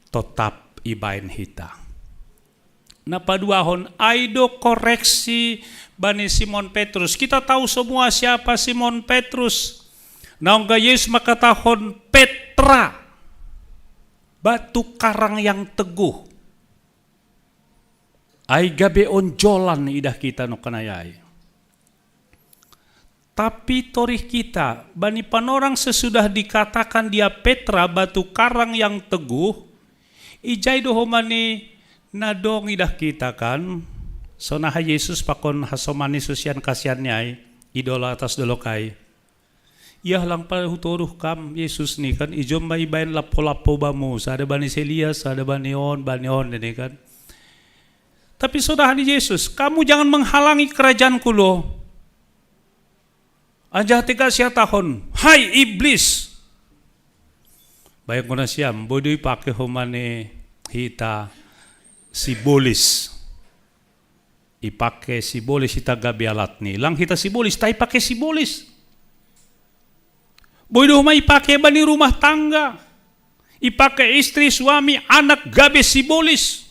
tetap ibaen hita. Na paduahon, ai do koreksi bani Simon Petrus. Kita tahu semua siapa Simon Petrus. Naung ga Yesus mangkatahon Petra, batu karang yang teguh. Ai gabe onjolan idah kita nongkanai ai. Tapi torih kita, bani panorang sesudah dikatakan dia Petra, batu karang yang teguh, ijai do homa ni na dong idah kita kan, sonaha Yesus pakon hasoman ni susian kasian ni ai, idola atas dolok ai. Ia lang pada hutoruh kam Yesus ni kan, ijom ma ibaen lappo-lappo bamu, sada bani si Elias, sada bani on, bani on ini kan. Tapi sonaha ni Yesus, kamu jangan menghalangi kerajaanku lo. Anjaha tegas ihatahon, hai iblis. Bayangkon nasiam, boi do ipake homa ni hita sibolis. Ipake sibolis hita gabe alat ni. Lang hita sibolis, tai pake sibolis. Boi do homa ipake bani rumah tangga. Ipake istri, suami, anak gabe sibolis.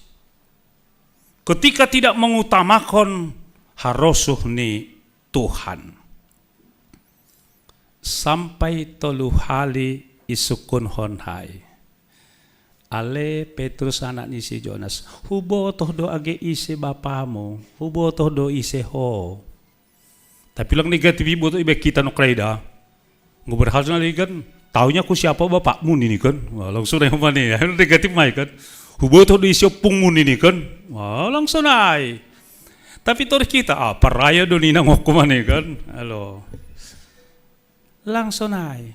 Ketika tidak mengutamakan harosuh ni Tuhan. Sampai tolu hali isungkunhon hai. Ale Petrus anak ni si Jonas, hubotoh do age ise bapamu, hubotoh do ise ho. Tapi lang negatif ibotoh ibaen hita nongkanai da. Nggo berhal na kan, taunya ku siapa bapakmu nini kan. Wah, langsung na homa ni, negatif ma i kan. Hubotoh do ise ompungmu nini kan. Wah, langsung na ai. Tapi torih kita, ah, paraya do nina ngokku ma ni kan. Alo. Langsung na ai.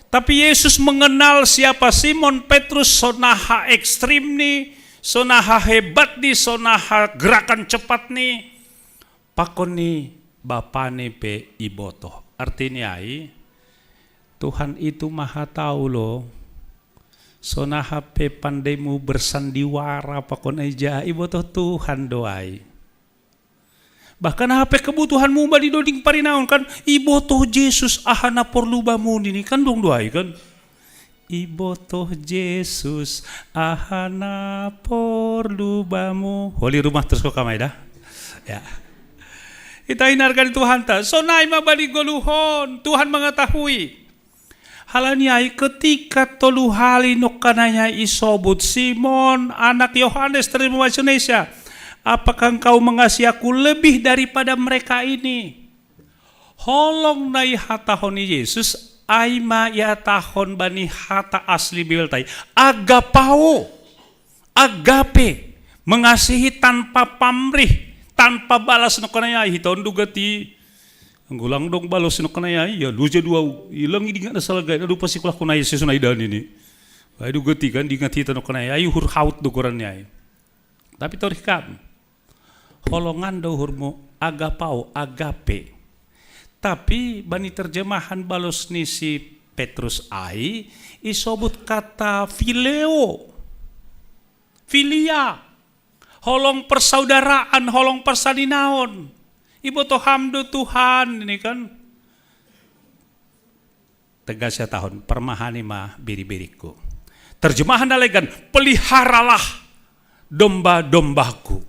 Tapi Yesus mengenal siapa Simon Petrus, sonaha ekstrim ni, sonaha hebat ni, sonaha gerakan cepat ni. Pakon ni bapani pe ibotoh. Arti ni ai, Tuhan itu maha tahu lo. Sonaha pe pandaimu bersandiwara pakon ai ja, ibotoh Tuhan do ai. Bahkan aha pe kebutuhanmu bani doding parinangon kan, ibotoh Jesus aha na porlu bamu nini kan dong do ai kan. Ibotoh Jesus aha na porlu bamu. Holi rumah terus ko kamai dah. Ya. Ita hinarga ni Tuhanta. Sonai ma bani goluhon. Tuhan mengetahui. Halani ai ketika tolu hali nongkanai isobut Simon, anak Yohanes, terima Indonesia. Apakah engkau mengasihi aku lebih daripada mereka ini? Holong na ihatahon ni Jesus, ai ma ihatahon bani hata asli Bibel tai. Agapao, agape, mengasihi tanpa pamrih, tanpa balas nongkanai ai hita on do gati. Anggo lang dong balas nongkanai ai, ia luja do au, ilang i dingat na salagai, na do pasikolah konai sesonai dan ini. Ai do gati kan, dingat hita nongkanai ai, uhur haut do goran ni ai. Tapi torih kam. Holongan do uhurmu, agapao, agape. Tapi bani terjemahan balos ni si Petrus ai, isobut kata phileo, filia, holong persaudaraan, holong persaninaon. Ibotoham do Tuhan ini kan. Tegas ya tahun, parmahani ma biri-biriku. Terjemahan na legan, peliharalah domba-dombaku.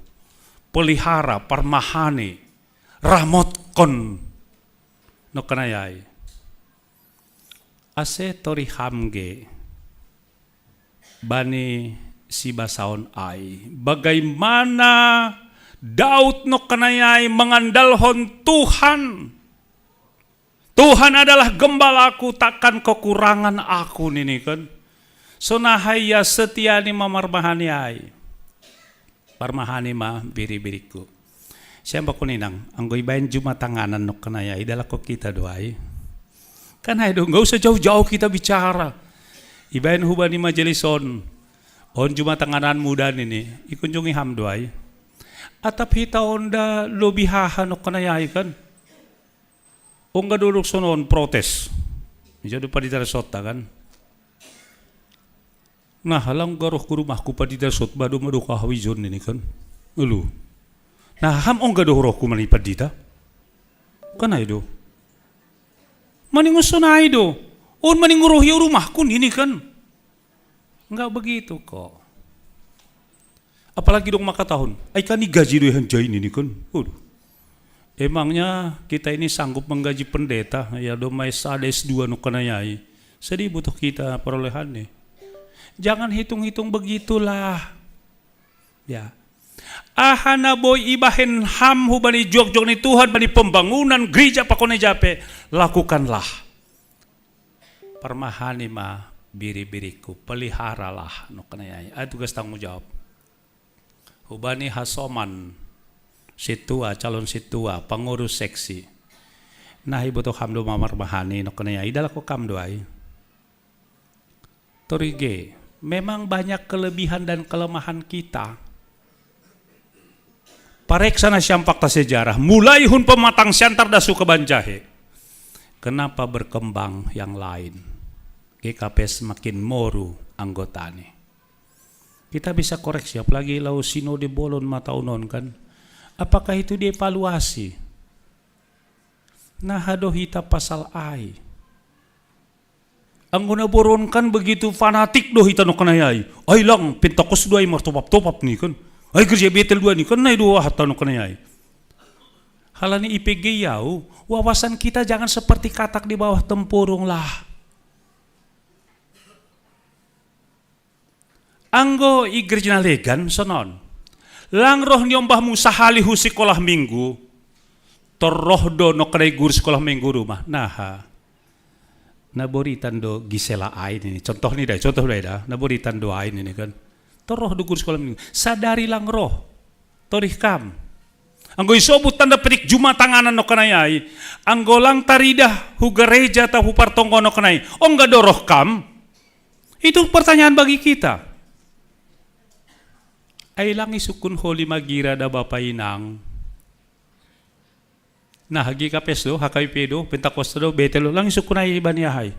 Pelihara, parmahani, ramotkon. Nokkenai ai. Ase toriham ge bani sibasaon ai. Bagaimana Daud nokkenai ai mengandalhon Tuhan. Tuhan adalah gembalaku, takkan kekurangan aku nini kan. Sonahai ia setia ni ma parmahani ai. Parmahani ma biri-biriku. Sian bakon inang, anggo ibaen juma tanganan nokkenai ai, idalako kita do ai. Kan ai do, nggak usah jauh-jauh kita bicara. Ibaen huba ni majelis on. On juma tanganan muda nini, ikunjungi ham do ai. Atap hita on da lobi haha nokkenai ai kan. Ongga do dok sonon protes. Jadi pada sotta kan. Nah, halang garoh ku rumahku pandita sot bado madoka hawijon nini kan. Ulu. Nah, ham ongga do rohku mani pandita. Kan ai do. Maningon sonai do. On maningon roh ia rumahku nini kan. Enggak begitu kok. Apalagi dong maka tahun. Ai kan gaji do hanjai nini kan. Waduh. Emangnya kita ini sanggup menggaji pendeta? Ya do mai sada S dua nokkenai ai. Sedih butuh kita perolehan nih. Jangan hitung-hitung begitulah. Ya. Aha na boi ibahen ham hubani jogjog ni Tuhan bani pembangunan gereja pakon i jape, lakukanlah. Parmahani ma biri-biriku, peliharalah nokkenai ai. Ai tugas tanggung jawab. Hubani hasoman sintua, calon sintua, pengurus seksi. Nah, ibotoham do ma parmahani nokkenai ai, idalako kam do ai. Torige, memang banyak kelebihan dan kelemahan kita. Pareksa na sian fakta sejarah, mulai hun pematang Siantar da suka banjahe. Kenapa berkembang yang lain? G K P S makin moru anggotani. Kita bisa koreksi, apalagi lau sinode bolon ma taon on kan. Apakah itu dievaluasi? Nah, aha do hita pasal ai. Anggo na boron kan begitu fanatik do hita nokkenai ai. Ai lang, Pentakos do ai martopap-topap ni kan. Ai gereja Betel do ai ni kan, nai do hata nokkenai ai. Halani I P G au, wawasan kita jangan seperti katak di bawah tempurung lah. Anggo i gereja na legan sonon. Lang roh ni ombahmu sahali hu sikolah minggu. Tor roh do nokkenai guru sikolah minggu rumah. Naha. Na boritan do Gisela ai nini. Contoh ni da, contoh da. Na boritan do ai nini kan. Tor roh do guru sikolah minggu. Sadari lang roh. Torih kam. Anggo isobut tanda petik juma tanganan nokkenai ai. Anggo lang taridah hu gereja atau hu partonggo nokkenai. Ongga do roh kam. Itu pertanyaan bagi kita. Ai lang isungkun holi magira da bapa inang. Nah, G K P S do, H K I P do, Pentakosta do, Betel do, lang isungkun ai bani ahai.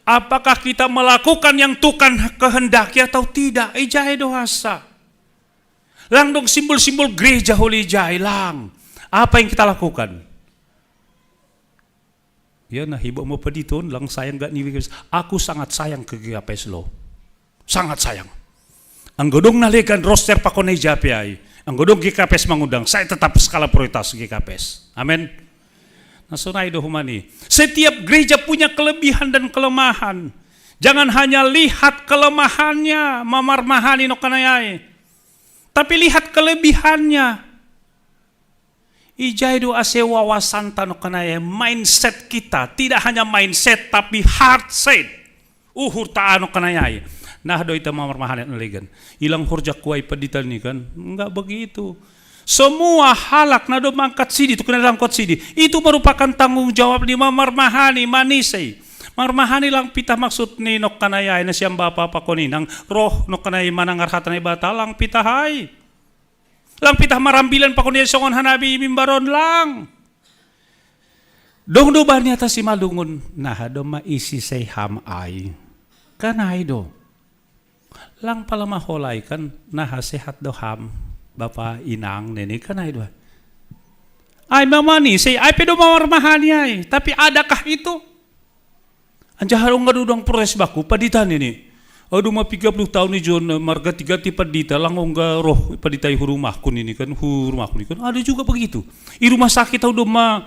Apakah kita melakukan yang Tuhan kehendaki atau tidak? Ijai do hasa. Lang dong simbol-simbol gereja holi ijai, lang. Apa yang kita lakukan? Ya, nah, iba mau pediton, lang sayang gak nih, aku sangat sayang ke G K P S lo. Sangat sayang. Anggo dong na legan roster pakon na ijape ai. Anggo dong G K P S mangundang, saya tetap skala prioritas G K P S. Amin. Nah, sonai do humani. Setiap gereja punya kelebihan dan kelemahan. Jangan hanya lihat kelemahannya, ma parmahani nokkenai ai. Tapi lihat kelebihannya. Ijai do ase wawasanta nokkenai ai, mindset kita, tidak hanya mindset tapi heart set. Uhurta nokkenai ai. Nah do ita ma parmahani na legan. Ilang horja kuai pandita ni kan. Enggak begitu. Semua halak na do mangkat sidi, tu kena langkot sidi. Itu merupakan tanggung jawab ni ma parmahani manise. Ma parmahani lang pitah maksud ni nokkenai ai na sian bapa pakon inang. Roh nokkenai manangar hata Naibata lang pitah ai. Lang pitah marambilan pakon ia songon hanabi mimbar on lang. Dong do bani atas i malungun, naha do ma isi sei ham ai. Kan ai do. Lang pala maholai kan, naha sehat do ham, bapa inang nini kan ai do. Ai mamani sei ai pe do mawar mahani ai, tapi adakah itu? Anjaha dong nggak dudang protes baku pandita nini. Aduh ma tiga puluh tahun ni John marga tiga ti pandita lang ongga roh pandita i hu rumahku nini kan, hu rumahku nini kan. Ada juga begitu. I rumah sakit au do ma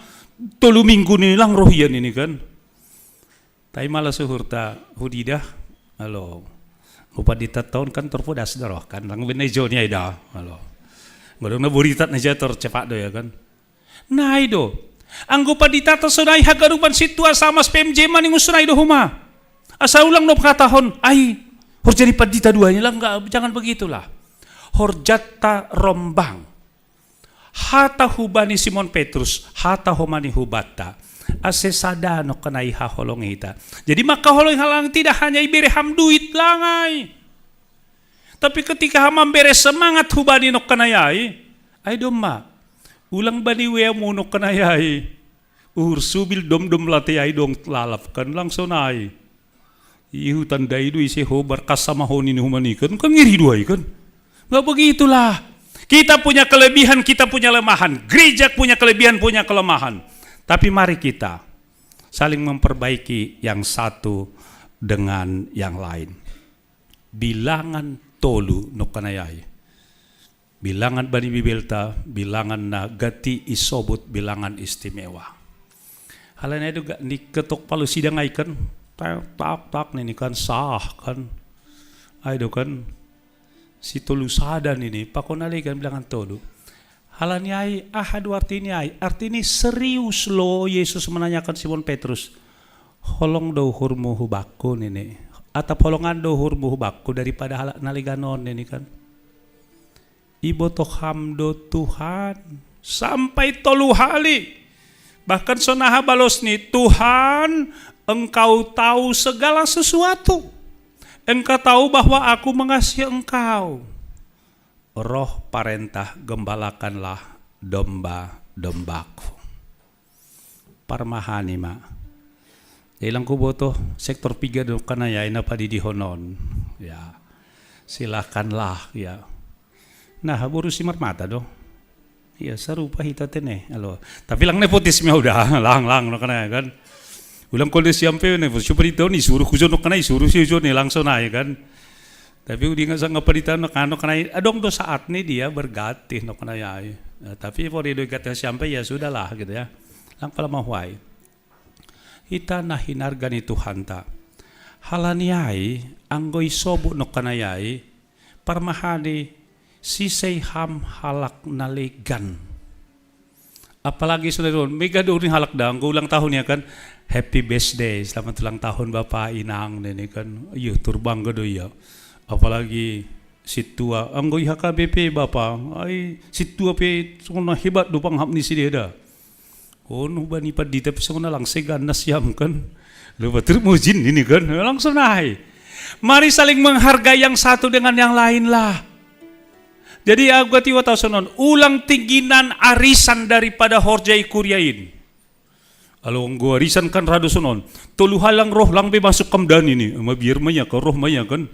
tolu minggu nini lang roh ia nini kan. Tai mala suhurta hudidah. Halo. Upadi taton kan torpodas doroh kan lang benai joni aida. Halo. Ngodong na buritat na jator cepak do ya kan. Nai do. Anggo padita to sonai hagarupan situa sama P M J maningus nai do huma. Asa ulang do katahon ai. Horjani padita dua ini lang jangan begitulah. Horjata rombang. Hata hubani Simon Petrus, hata homani hubata. Ase sada no kenai haholong ita. Jadi maka holong halang tidak hanya ibere ham duit langai. Tapi ketika ham ambere semangat hubani no kenai ai, ai domma. Ulang bani wea mu no kenai ai. Uhur subil dom-dom late ai dong lalap kan langsung ai. Ihu tandai du ise hobar kasama honi ni humani kan, kan ngiri duai kan. Nggak begitulah. Kita punya kelebihan, kita punya lemahan. Gereja punya kelebihan, punya kelemahan. Tapi mari kita saling memperbaiki yang satu dengan yang lain. Bilangan tolu no kenai ai. Bilangan bani Bibelta, bilangan na gati isobut bilangan istimewa. Halani ai do gak ni ketok palu sidang ai kan, tak tak tak nini kan sah kan. Ai do kan si tolu sada nini pakon ale kan bilangan tolu. Halani ai aha do artini ai, artini serius lo Yesus menanyakan Simon Petrus. Holong do uhurmu hubakku nini. Atap holongan do uhurmu hubakku daripada halak na leganon nini kan. Ibotoh ham do Tuhan sampai tolu hali. Bahkan sonaha balos ni Tuhan, engkau tahu segala sesuatu. Engkau tahu bahwa aku mengasihi engkau. Roh parentah gembalakanlah domba-dombaku. Parmahani ma. Ilang ku botoh sektor piga do kana ya ina padi dihonon. Ya. Silakanlah ya. Nah, boru si marmata do. Iya, sarupa hita tene. Alo. Tapi lang nepotisme udah, lang lang no kana kan. Ulang kode siampe nepotisme di tahun isuruh kujo no kana isuruh si ujo ni langsung naik kan. Tapi udi nggak sanggup di tahun no kana kana adong do saat ni dia bergatih no kana ya. Nah, tapi pori do gatih siampe ya sudahlah gitu ya. Lang pala mahuai. Hita na hinarga ni Tuhanta. Halani ai anggo isobut no kana ai parmahani sisei ham halak na legan. Apalagi sudah dulu mega do ni halak danggo ulang tahun ya kan. Happy birthday, selamat ulang tahun Bapak Inang nini kan. Iyo turbangga do iya. Apalagi situa anggo I H K B P Bapak. Ai situa pe sona hebat do panghap ni sideda. Ono bani padita pe sona lang segan nasiam kan. Lu batur mujin ini kan. Langsung naik. Mari saling menghargai yang satu dengan yang lain lah. Jadi aku gati wata sonon ulang tingginan arisan daripada horjai kuriain. Alo nggo arisan kan rado sonon tolu halang roh lang be masuk kam dan ini ma biar maya ke roh maya kan.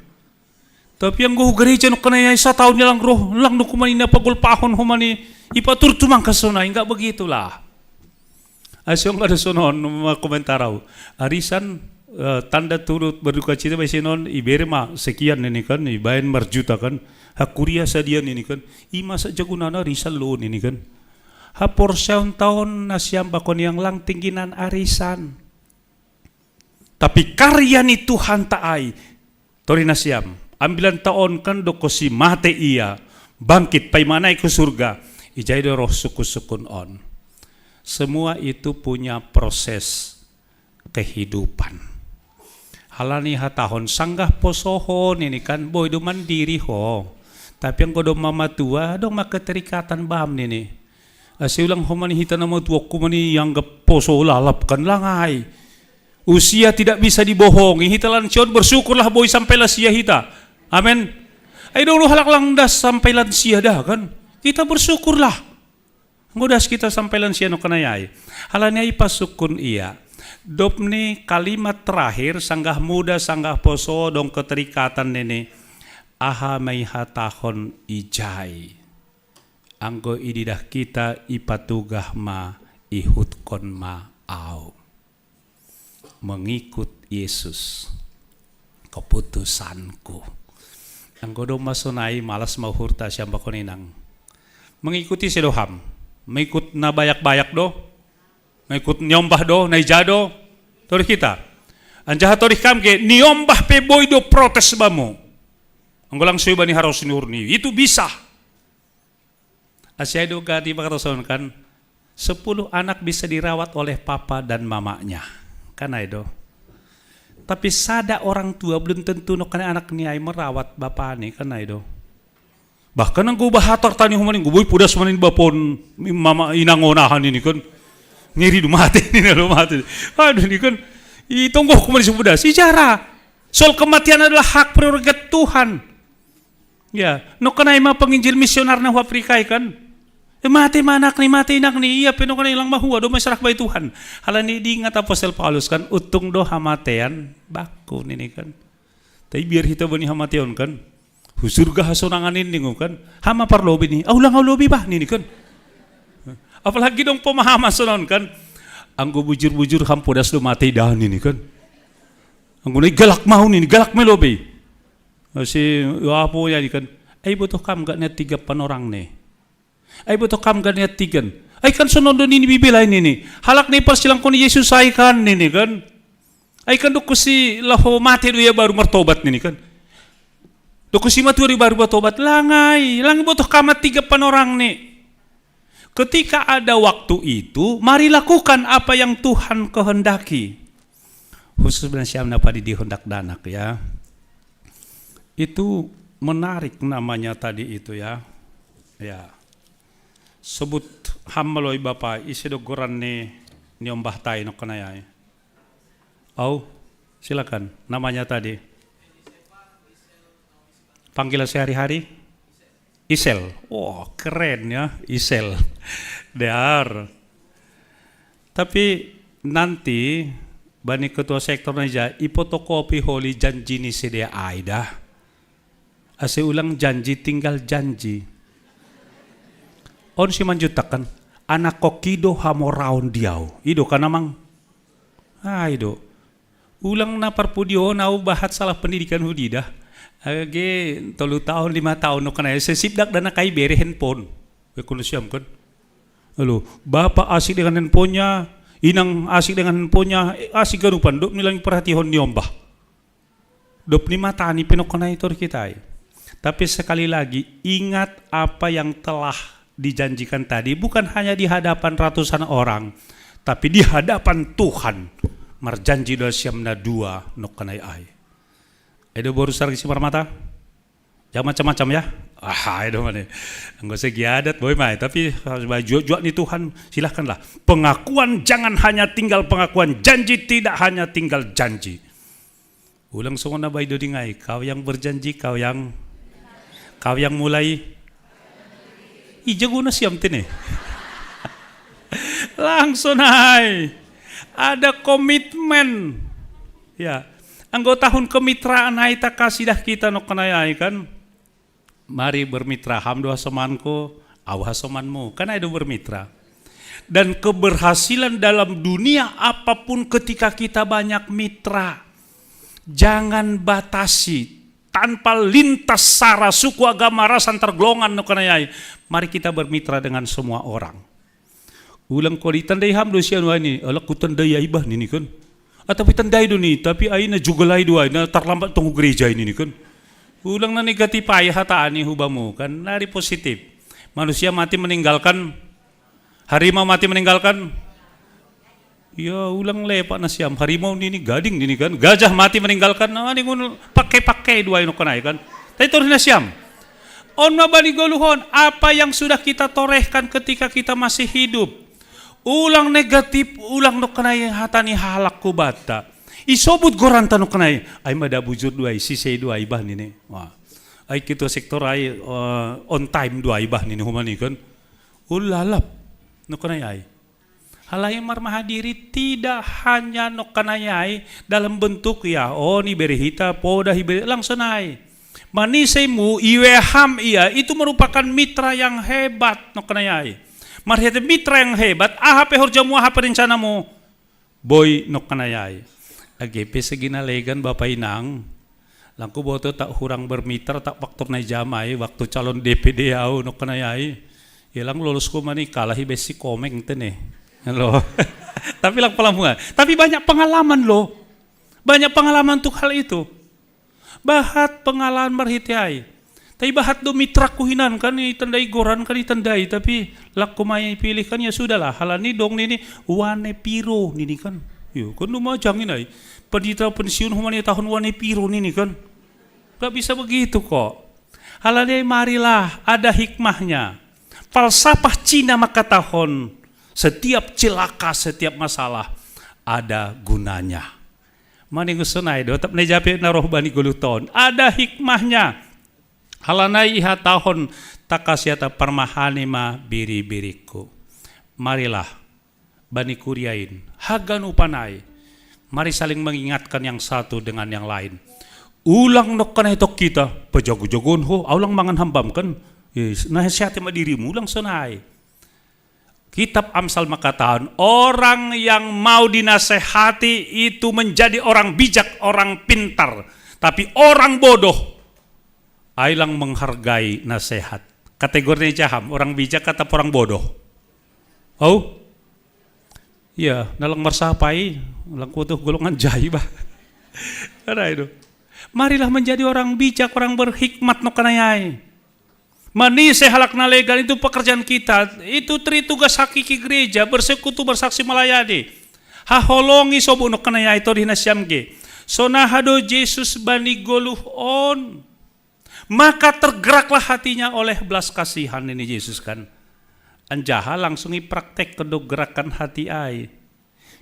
Tapi anggo hu gereja no kana ya sataon ni lang roh lang no kumani na pagol pahon homani ipatur tumangkas sonai enggak begitulah. Asong ada sonon ma komentar au. Arisan eh, tanda turut berduka cita bai sinon ibere ma sekian nini kan ibaen marjuta kan. Hakuria sadia nini kan. Ima saja gunana arisan lo nini kan. Haporseaon taon nasiam bakon yang lang tingginan arisan. Tapi karya ni Tuhan ta ai. Tori nasiam. Ambilan taon kan dokosi mate ia. Bangkit paima naik ke surga. Ijai do roh sukun-sukun on. Semua itu punya proses kehidupan. Halani hatahon sanggah posoho nini kan boi do mandiri ho. Tapi anggo do mamatua dong ma keterikatan bam nini. Ase ulang ho mani hita na matua ku mani ianggap poso lalap kan langai. Usia tidak bisa dibohongi, hita lan sion bersyukurlah boi sampai lansia hita. Amin. Ai dong halak lang das sampai lansia dah kan. Kita bersyukurlah. Ngudas kita sampai lansia no kanayai. Halani ai pasukkun ia. Dop ni kalimat terakhir, sanggah muda, sanggah poso, dong keterikatan nini. Aha mai hatahon ijai. Anggo ididah kita ipatugah ma, ihutkon ma au. Mengikut Yesus, keputusanku. Anggo domma sonai malas ma uhurta siambakon inang. Mengikuti sedo ham. Mengikut na bayak-bayak do. Mengikut niombah do, na ija do. Torih kita. Anjaha torih kam ge, niombah pe boi do protes bamu. Anggo lang soi bani haros ni uhur ni. Itu bisa. Asi ai do gati bakatoson kan, sepuluh anak bisa dirawat oleh papa dan mamanya. Kan ai do. Tapi sada orang tua belum tentu no kan anak ni ai merawat bapa ni, kan ai do. Bahkan anggo bahatar tani humani, anggo boi pudas manin bapon mama inangonahan ini kan. Ngeri do mate ni, lo mate. Aduh, ini kan. Itonggo kumani sepudas. Ijara. Soal kematian adalah hak prerogatif Tuhan. Ya, no kanai ma penginjil misionar na hu Afrika i kan. E, mate ma anak ni, mate inak ni, ia pe no kanai lang mahua do masyarakat bai Tuhan. Halani diingat apostel Paulus kan, utung do hamatean bakku nini kan. Tapi biar hita bani hamateon kan. Hu surga hasonangan ini ningu kan. Hama parlobi ni, au lang au lobi bah nini kan. Apalagi dong pemahaman sonon kan. Anggo bujur-bujur ham podas do mate dah nini kan. Anggo nai galak mau nini, galak mai lobi. Si apo ya kan. Ai botoh kam gak niat tiga panorang ne. Ai botoh kam gak niat tigan. Ai kan sonon do nini Bibel ai nini. Halak ni parsilangkon Yesus ai kan nini kan. Ai kan dokusi laho mate do ia baru martobat nini kan. Dokusi matua do baru martobat. Lang ai, lang botoh kam tiga panorang ne. Ketika ada waktu itu, mari lakukan apa yang Tuhan kehendaki. Khusus dengan siam na padi di hondak danak ya. Itu menarik namanya tadi itu ya. Ya. Sebut ham maloi bapa ise do goran ni niombah tai no kanayai. Au, silakan. Namanya tadi. Panggilan sehari-hari? Isel. Wah, keren ya, Isel. Dear. Tapi nanti bani ketua sektor na ija ipotokopi holi janji ni sidea ai dah. Ase ulang janji tinggal janji. On si manjutakan anak koki do hamoraon diau. Ido kan amang. Ah, ido. Ulang na parpudi on au bahat salah pendidikan hudi dah. Age tolu tahun lima tahun no kanai sesipdak dana kai bere handphone. Ekono siam kan. Halo, bapak asik dengan handphonenya, inang asik dengan handphonenya, eh, asik ganupan dop nilang perhatihon niombah. Dop ni mata ni penok kanai tor kita ai. Tapi sekali lagi ingat apa yang telah dijanjikan tadi bukan hanya di hadapan ratusan orang, tapi di hadapan Tuhan. Marjanji do siam na dua no kanai ai. Edo boru sargi si marmata. Jangan macam-macam ya. Ah, edo mana. Enggak usah giadat boy mai, tapi harus baju juak ni Tuhan. Silahkanlah. Pengakuan jangan hanya tinggal pengakuan, janji tidak hanya tinggal janji. Ulang songon na bai do dingai, kau yang berjanji, kau yang kau yang mulai. Ija guna siam tene. Langsung ai. Ada komitmen. Ya. Anggo tahun kemitraan ai takasi dah kita no kanai ai kan. Mari bermitra, ham do hasomanku, au hasomanmu. Kan ai do bermitra. Dan keberhasilan dalam dunia apapun ketika kita banyak mitra. Jangan batasi tanpa lintas sara suku agama ras antar golongan no kanai ai. Mari kita bermitra dengan semua orang. Ulang kau ditandai ham do sian wani, alah ku tandai ai bah nini kan. Atau tandai do ni, tapi ai na jugal ai do ai, na terlambat tunggu gereja ini ni kan. Ulang na negatif ai hata ani hubamu kan, nari positif. Manusia mati meninggalkan harimau mati meninggalkan. Ya ulang lepak na siam harimau nini gading nini kan. Gajah mati meninggalkan na ningun pakai-pakai dua ino kanai kan. Tapi torus na siam. On ma bani goluhon apa yang sudah kita torehkan ketika kita masih hidup. Ulang negatif, ulang no kanai hata ni halak ku bata. Isobut goranta no kanai. Ai mada bujur dua ai sisei dua ai bah nini. Wah. Ai kita sektor ai uh, on time dua ai bah nini humani kan. Ulalap. Nokkonayai. Halai marmaha diri tidak hanya nokkonayai dalam bentuk ya, oh ni bere hita, poda hi bere, langsung ai. Manisemu iweham ia itu merupakan mitra yang hebat nokkonayai. Marhite mitra yang hebat, aha pe horjamu, aha pe rencanamu, boi nokkonayai. Age pe segina legan bapa inang. Langku boto tak hurang bermitra, tak faktor nai jamai waktu calon D P D au nokkonayai. Ilang lolos ku mani kalahi besi Komeng tene. Lo. Tapi lang palamungan. Tapi banyak pengalaman lo. Banyak pengalaman untuk hal itu. Bahat pengalaman marhite ai. Tapi bahat do mitraku hinan kan, itandai goran kan, itandai, tapi lakku mai pilih kan, ya sudahlah, halani dong nini, wane piro nini kan. Yo, kan do majangin ai. Panitra pensiun humani tahun wane piro nini kan. Gak bisa begitu kok. Halani marilah ada hikmahnya. Falsafah Cina makatahon, setiap celaka, setiap masalah ada gunanya. Maningusunai do, tap nejape na roh bani goluh ton. Ada hikmahnya. Halanai iha tahun takasiata parmahani ma biri-biriku. Marilah, bani kuriain, haganupanai. Mari saling mengingatkan yang satu dengan yang lain. Ulang nokkanai tok kita, pajago-jagon ho, aulang mangan hambam kan. Yes, nasihati ma dirimu, ulang sonai. Kitab Amsal mengatakan, orang yang mau dinasehati itu menjadi orang bijak, orang pintar. Tapi orang bodoh, ailang menghargai nasihat. Kategori jaham, orang bijak atau orang bodoh? Oh? Ya, nalang marsapai, langku tuh golongan jai bah. Ada itu. Marilah menjadi orang bijak, orang berhikmat nokkanayai. Manise halak na legan itu pekerjaan kita, itu tri tugas hakiki gereja, bersekutu, bersaksi, melayani. Haholongi sobo nokkanayai, torih nasiam ge. Sonaha do Jesus bani goluh on. Maka tergeraklah hatinya oleh belas kasihan ini Jesus kan. Anjaha langsung ipraktek kedo gerakan hati ai.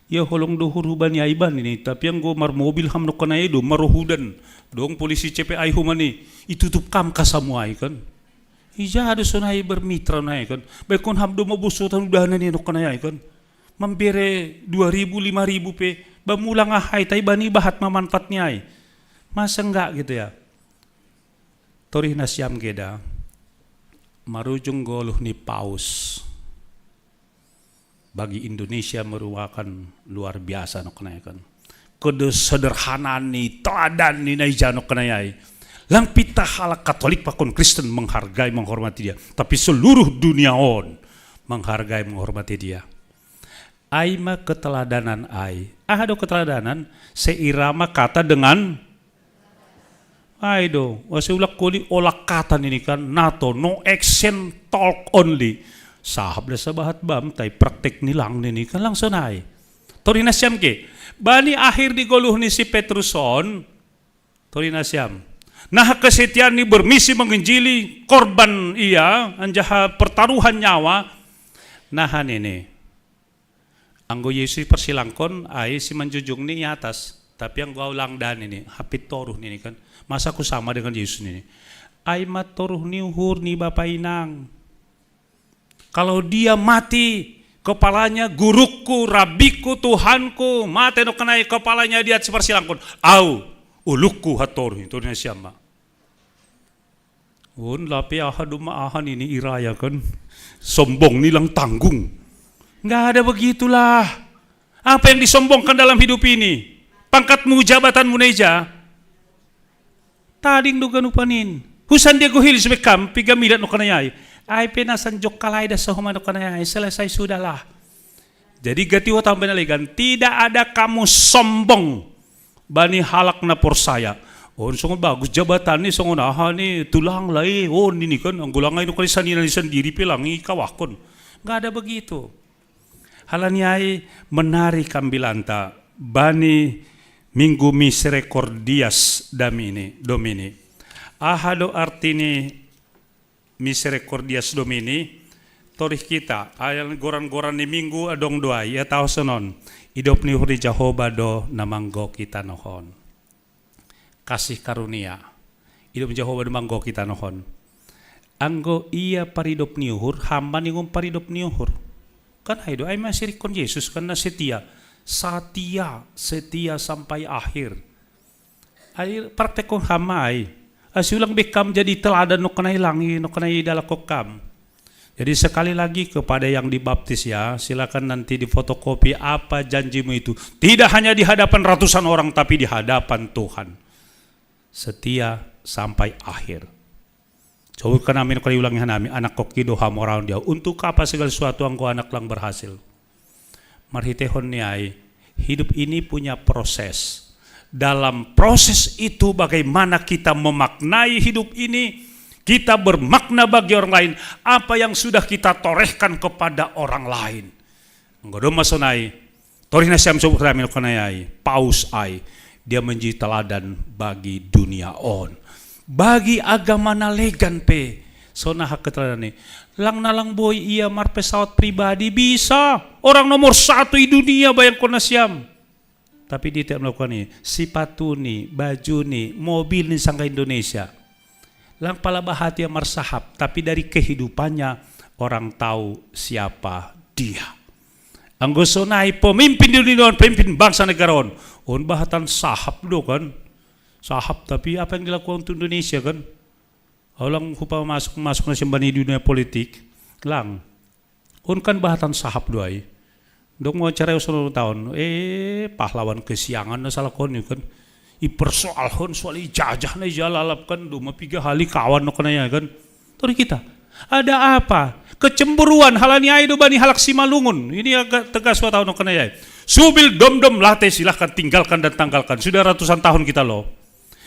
Ya holong do huru bani aiban ini, tapi anggo marmobil ham nokkanai do, marohudan. Dong polisi C P I humani, itutup kam kasamu ai kan. Ija do sonai bermitra nai kan. Baikon ham do mabosotan udahan ni nokkanai ai kan. Mambere dua ribu, lima ribu pe, bamulang ahai, tai bani bahat mamanfaat ni ai. Masa enggak gitu ya? Torih nasiam geda, marujung goluh ni paus. Bagi Indonesia merupakan luar biasa nokkanai kan. Kesederhanaan ni, teladan ni naija nokkanayai. Lang pita halak Katolik pakon Kristen menghargai, menghormati dia. Tapi seluruh dunia on menghargai, menghormati dia. Ai ma keteladanan ai. Aha do keteladanan? Seirama kata dengan ai do. Wase ulak koli olak kata nini kan, nato, no action, talk only. Sahap da sabahat bam, tai praktek ni lang nini kan langsung ai. Torih nasiam ke. Bani akhir di goluh ni si Petrus on, torih nasiam. Nah, kesetiaan ni bermisi menginjili, korban ia, anjaha pertaruhan nyawa. Nah, nini. Anggo Yesus persilangkon, ai si manjujung ni i atas. Tapi anggo au langdan ini, hapit toruh nini kan. Masa aku sama dengan Yesus nini. Ai ma toruh ni uhur ni bapa inang. Kalau dia mati, kepalanya guruku, rabiku, Tuhanku, mate nokkanai kepalanya di atas persilangkon. Au, ulukku hatoruh, itu nasiam ma. Un, lape aha doma aha nini iraya kan. Sombong ni lang tanggung. Nggak ada begitulah. Apa yang disombongkan dalam hidup ini? Pangkatmu, jabatanmu neija. Tading do ganupanin. Husan dia gohil sebekam, piga milat nokkanayai. Ai pe nasan jok kalai da sahoma nokkanayai. Selesai sudahlah. Jadi gati ho tambah nalegan. Tidak ada kamu sombong. Bani halak na porsaya. Oh, songon bagus jabatan ni, songon aha ni, tulang lai, oh, nini kan, anggo langai nukari sanina ni sandiri pe langi kawakon. Nggak ada begitu. Halani ai menari kambilanta, bani Minggu Misericordias damini, domini. Aha do artini Misericordias Domini, torih kita, ayal goran-goran ni minggu adong do ai, ia taho sonon, idop ni uhur ni Jahoba do na manggoki tanohon. Kasih karunia, idop ni Jahoba do manggoki tanohon. Anggo ia paridop ni uhur, hamba ningon paridop ni uhur. Kan ai do ai masih rikon Yesus kan na setia. Setia, setia sampai akhir. Ai praktek kon ham ai. Asi ulang bekam jadi teladan no kenai langi, no kenai dalakokam. Jadi sekali lagi kepada yang dibaptis ya, silakan nanti difotokopi apa janjimu itu. Tidak hanya di hadapan ratusan orang, tapi di hadapan Tuhan. Setia sampai akhir. Coba kan amin kali ulangi hanami, anak koki doha moral dia. Untuk apa segala sesuatu anggo anak lang berhasil? Marhitehon ni ai, hidup ini punya proses. Dalam proses itu bagaimana kita memaknai hidup ini, kita bermakna bagi orang lain, apa yang sudah kita torehkan kepada orang lain. Anggo domma sonai, torih nasiam sobu kami no kenai ai, paus ai, dia menjadi teladan bagi dunia on. Bagi agama na legan pe, sona hak keteladanan ni. Lang nalang boi ia marpesawat pribadi bisa. Orang nomor satu di dunia bayangkon nasiam. Tapi dia tidak melakukan ini. Sipatu ni, baju ni, mobil ni sangga Indonesia. Lang pala bahat ia marsahap, tapi dari kehidupannya orang tahu siapa dia. Anggo sonai pemimpin di dunia on, pemimpin bangsa negara on. On bahatan sahap do kan. Sahap tapi apa yang dilakukan untuk Indonesia kan. Ulang hupa masuk masuk na sembani dunia politik. Lang. On kan bahatan sahap do ai. Dong mau acara sono taon. Eh pahlawan kesiangan na salah kon kan. Ipersoalhon soal ijajah na ijalalap kan doma piga hali kawan no kenai kan. Tori kita. Ada apa? Kecemburuan halani ai do bani halak Simalungun. Ini agak tegas wa tahu no kenai ai. Subil dom-dom late silahkan tinggalkan dan tanggalkan. Sudah ratusan tahun kita lo.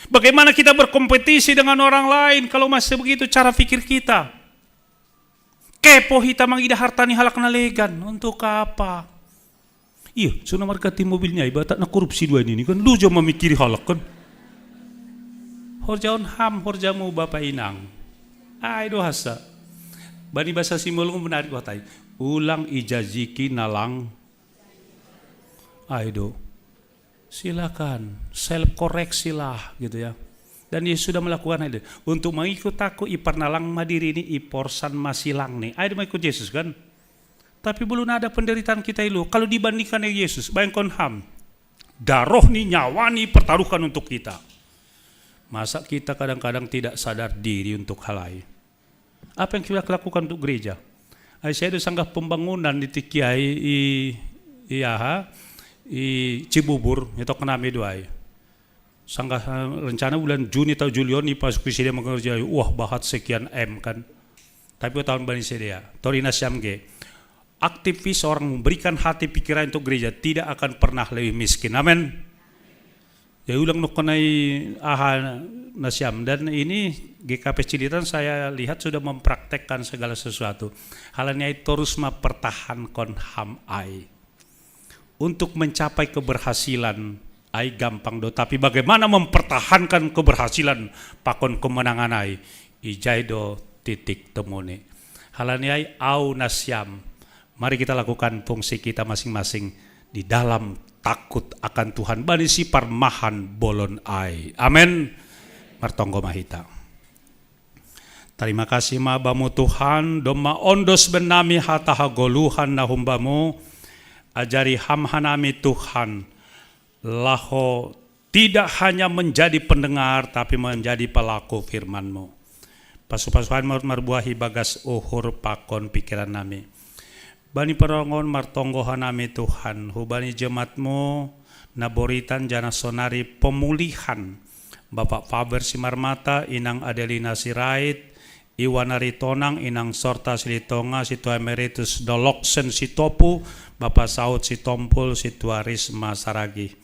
Bagaimana kita berkompetisi dengan orang lain kalau masih begitu cara pikir kita? Kepo hita mangida harta ni halak na legan. Untuk apa? Iya, sona marganti mobilnya ibarat na korupsi dua ini kan lu jangan memikiri halak kan. Horjaon ham horjamu bapak inang. Ai do hasa. Bani bahasa Simbolon menarik watai. Ulang ijajiki nalang. Ai do. Silakan self koreksilah gitu ya. Dan Yesus sudah melakukan hal itu. Untuk mengikut aku iparnalang madiri ini iporsan masilang nih. Ai do mengikut Yesus kan. Tapi belum ada penderitaan kita itu. Kalau dibandingkan dengan Yesus, bayangkan ham. Daroh ni nyawa ni pertaruhkan untuk kita. Masa kita kadang-kadang tidak sadar diri untuk hal lain. Apa yang kita lakukan untuk gereja? Ai saya itu sanggah pembangunan di Tikiai i i aha i Cibubur itu kenami doai. Sanggah eh, rencana bulan Juni atau Juli on ipasuki sidea mengerjai wah bahat sekian M kan. Tapi tahun bani sidea. Tori nasiam ge. Aktivis orang memberikan hati pikiran untuk gereja tidak akan pernah lebih miskin. Amin. Ya ulang no kenai aha nasiam dan ini G K P Cililitan saya lihat sudah mempraktekkan segala sesuatu. Halani ai torus ma pertahankon ham ai. Untuk mencapai keberhasilan ai gampang do, tapi bagaimana mempertahankan keberhasilan pakon kemenangan ai ijai do titik temuni. Halani ai au nasiam. Mari kita lakukan fungsi kita masing-masing di dalam takut akan Tuhan bani si parmahan bolon ai. Amen. Martonggo mahita. Terima kasih ma bamu Tuhan, domma ondos bennami hata hagoluhan na humbamu, ajari ham hanami Tuhan, laho tidak hanya menjadi pendengar tapi menjadi pelaku firman-Mu. Pasu-pasuhan marbuahi bagas uhur pakon pikiran nami. Bani perongon martonggo hanami Tuhan, hubani jematmu na boritan janah sonari pemulihan. Bapak Faber Simarmata, Inang Adelina Sirait, Iwan Aritonang, Inang Sorta Silitonga, Situa Emeritus Doloksen Sitopu, Bapak Saud Sitompul, Situa Risma Saragih.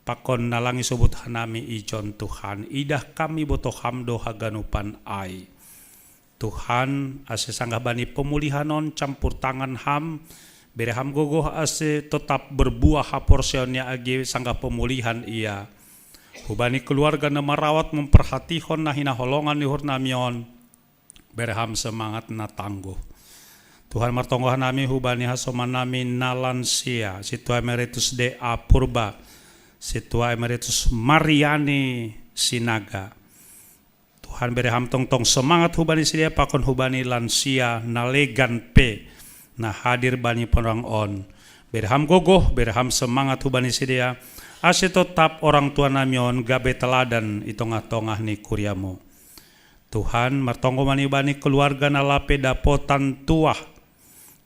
Pakon nalangi subut hanami ijon Tuhan, idah kami botoham do haganupan ai. Tuhan, ase sanggah bani pemulihan on campur tangan ham, bere ham gogoh ase tetap berbuah haporseon ia age sanggah pemulihan ia. Hubani keluarga na marawat memperhatihon na hinaholongan ni uhur nami on, bere ham semangat na tangguh. Tuhan martonggoh nami hubani hasoman nami na lansia, Situa Emeritus D A Purba, Situa Emeritus Mariani Sinaga. Tuhan bere ham tongtong semangat hubani sidea pakon hubani lansia na legan pe na hadir bani panorang on. Bere Ham gogoh, bere Ham semangat hubani sidea, ase totap orang tua nami on gabe teladan i tongah-tongah ni kuria-Mu. Tuhan, martonggo ma hami bani keluarga na lape dapotan tuah.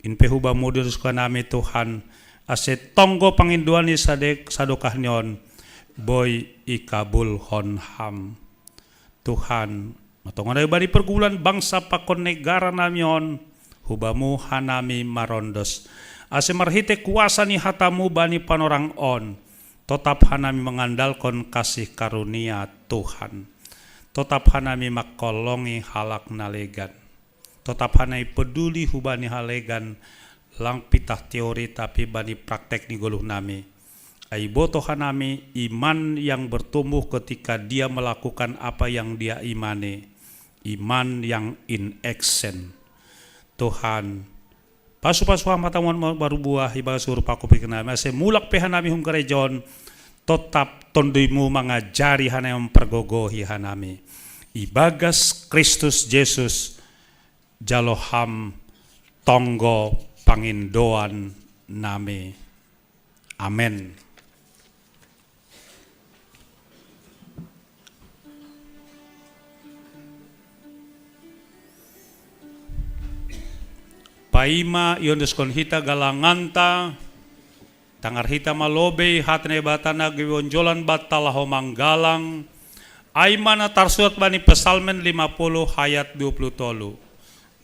In pe hu Bamu diondoskan hami, Tuhan, ase tonggo pangindoan ni sade-, sadokahni on, boi ikabulhon Ham. Tuhan, martonggo nami bani pergumulan bangsa pakon negara nami on, hu Bamu hanami marondos. Ase marhite kuasa ni hata-Mu bani panorang on, totap hanami mangandalkon kasih karunia Tuhan. Totap hanami mangholongi halak na legan. Totap hanami peduli hubani halegan, lang pitah teori tapi bani praktek ni goluh nami. Ai ibotoh hanami iman yang bertumbuh ketika dia melakukan apa yang dia imani. Iman yang in action. Tuhan, pasu-pasu Ham hata-Mu on marbuah ibagas uhur pakupikir nami, ase mulak pe hanami hun gereja on, totap Tonduy-Mu mangajari hanami, mampargogohi hanami. Ibagas Kristus Jesus, jalo Ham tonggo pangindoan nami. Amen. Paima iondoskon hita galanganta, tangar hita ma lobei hata ni Naibata na gabe onjolan banta laho manggalang, ai ma na tarsurat bani Psalmen lima puluh ayat dua puluh tolu.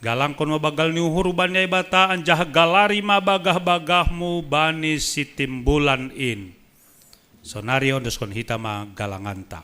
Galangkon ma banggal ni uhur bani Naibata, anjaha galari ma bagah-bagahmu bani sitimbulan in. Sonari ondoskon hita ma galanganta.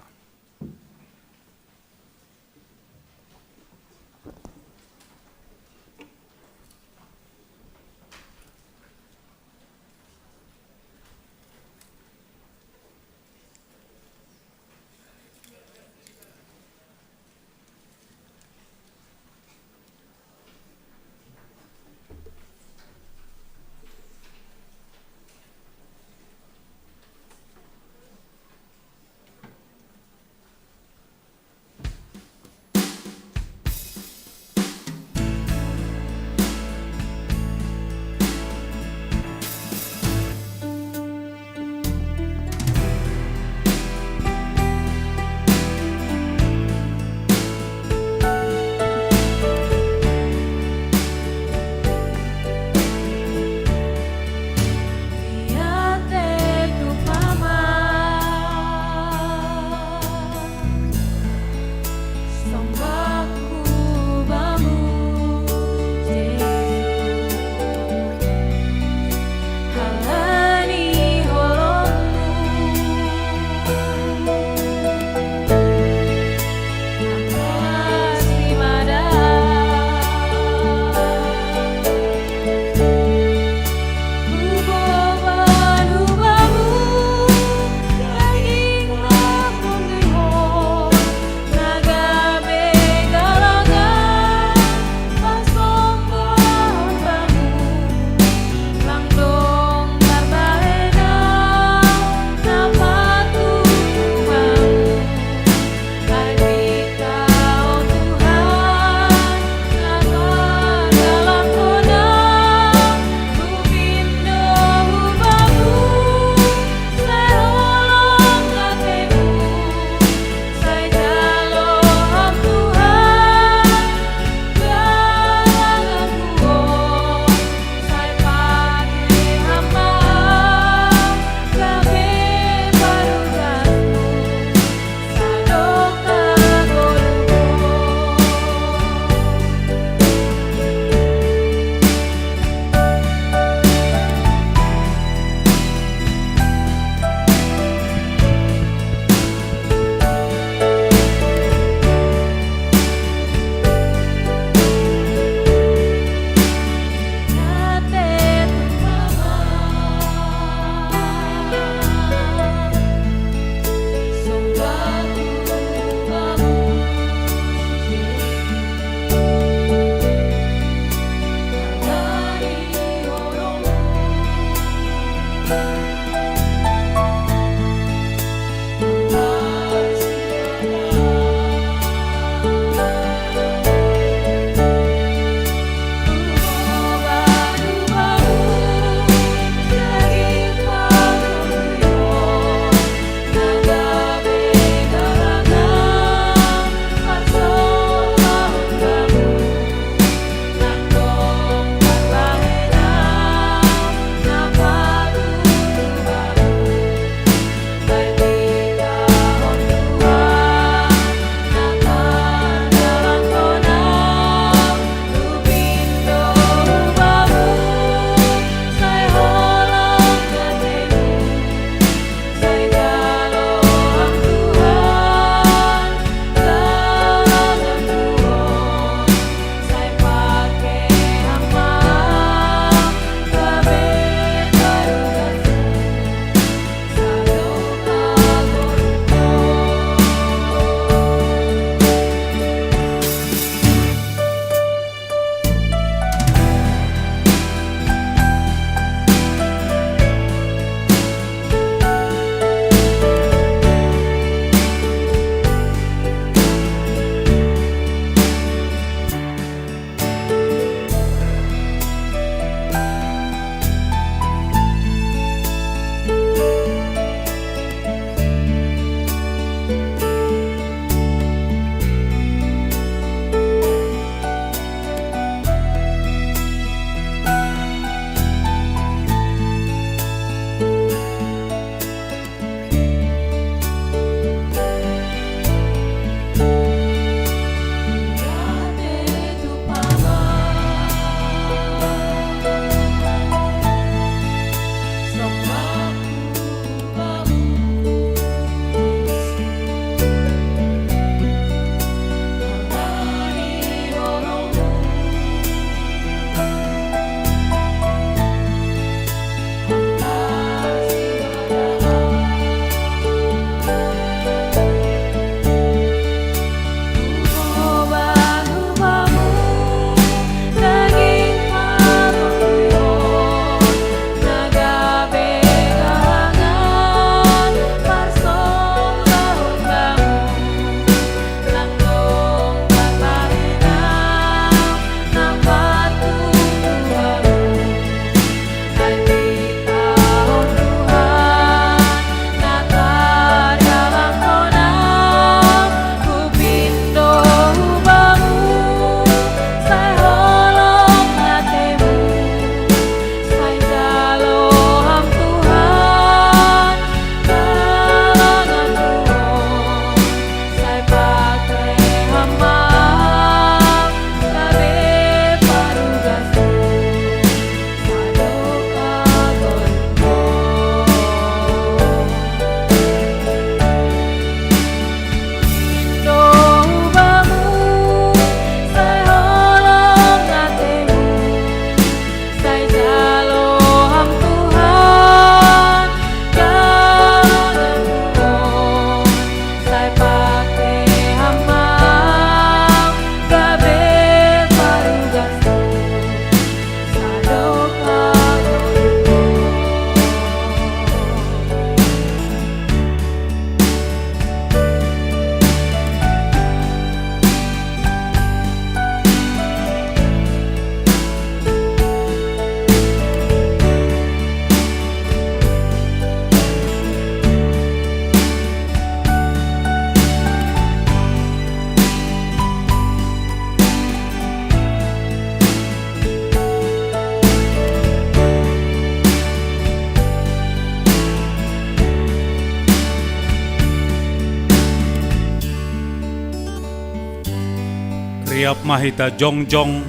Siap ma hita jongjong.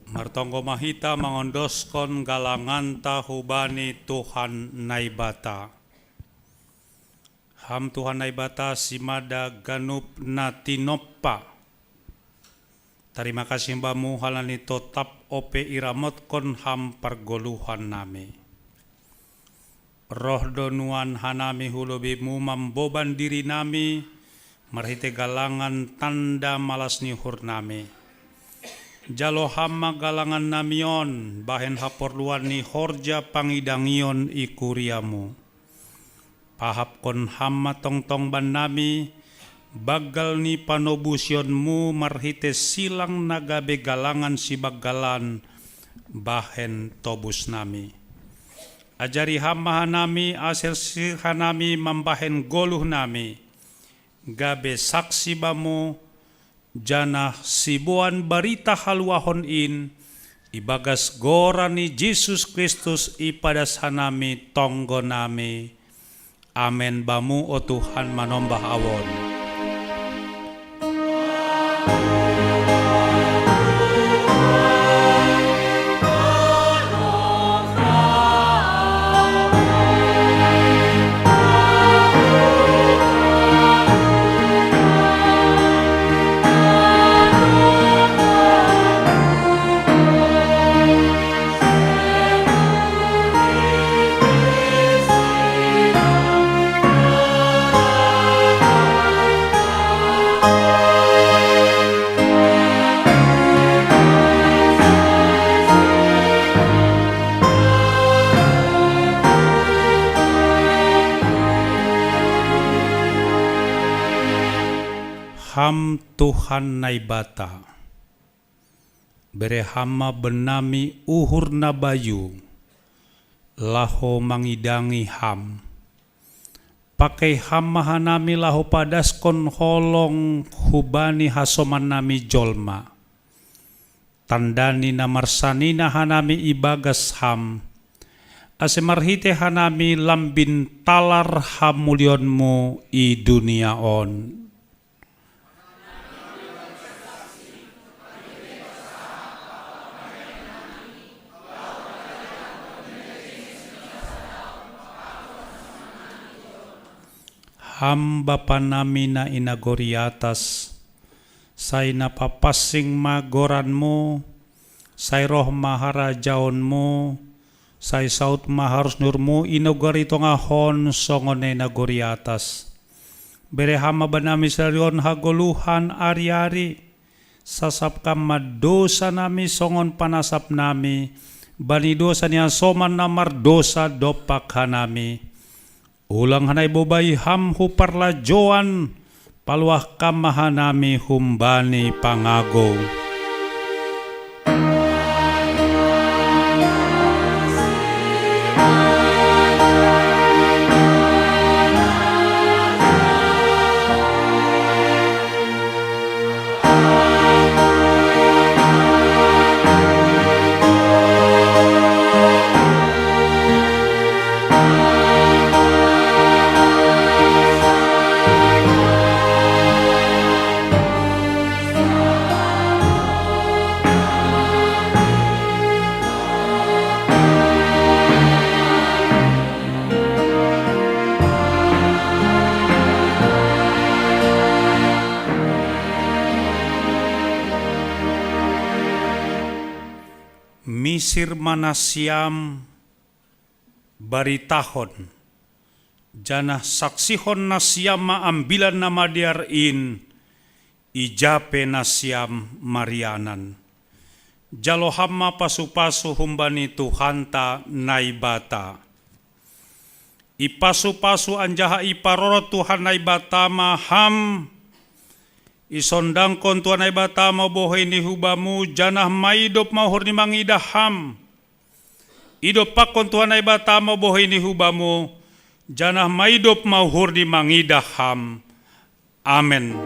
Martonggo ma hita mangondoskon galanganta hubani Tuhan Naibata. Ham Tuhan Naibata, simada ganup na tinompa. Tarima kasih Bamu halani totap ope iramotkon Ham pargoluhan nami. Roh do nuan hanami hu lobiMu mamboban diri nami, marhite galangan tanda malas ni uhur nami. Jalo Ham ma galangan nami on bahen haporluan ni horja pangidangion i kuriaMu. Pahapkon Ham ma tongtong bannami, banggal ni panobusionMu marhite silang na gabe galangan sibanggalan bahen tobus nami. Ajari Ham ma hanami, ase sir hanami mambahen goluh nami, gabe saksi Bamu, janah siboan barita haluahon in, ibagas Goran ni Jesus Kristus ipadas hanami tonggo nami. Amen. Bamu, o Tuhan, manombah ahu on. Ham Tuhan Naibata, bere Ham ma bennami uhur na bayu, laho mangidangi Ham. Pakei Ham ma hanami laho padaskon holong hubani hasomannami jolma. Tandani na marsanina hanami ibagas Ham, ase marhite hanami lambin talar hamulionMu i dunia on. Ham Bapa nami na i nagori atas, sai na papansing ma goranMu, sai roh ma harajaonMu, sai saut ma harus ni uhurMu i nagori tongah on songon na i nagori atas. Bere Ham ma bannami sadari on hagoluhan ari-ari, sasap Ham ma dosa nami songon panasap nami bani dosa ni hasoman na mardosa dompak hanami. Ulang hanami bobai Ham hu parlajouan, paluah Ham ma hanami humbani pangagou. Misir ma nasiam, baritahon, janah saksihon nasiam ma Ambilan Namadear in, ija pe nasiam marianan. Jalo Ham ma pasu-pasu humbani Tuhanta Naibata. Ipasu-pasu anjaha iparorot Tuhan Naibata ma Ham. Isondangkon Tuhan Naibata ma bohei ni hubamu, janah maidop ma uhur ni mangidah Ham. Idompakkon Tuhan Naibata ma bohei ni hubamu, janah maidop ma uhur ni mangidah Ham. Amen.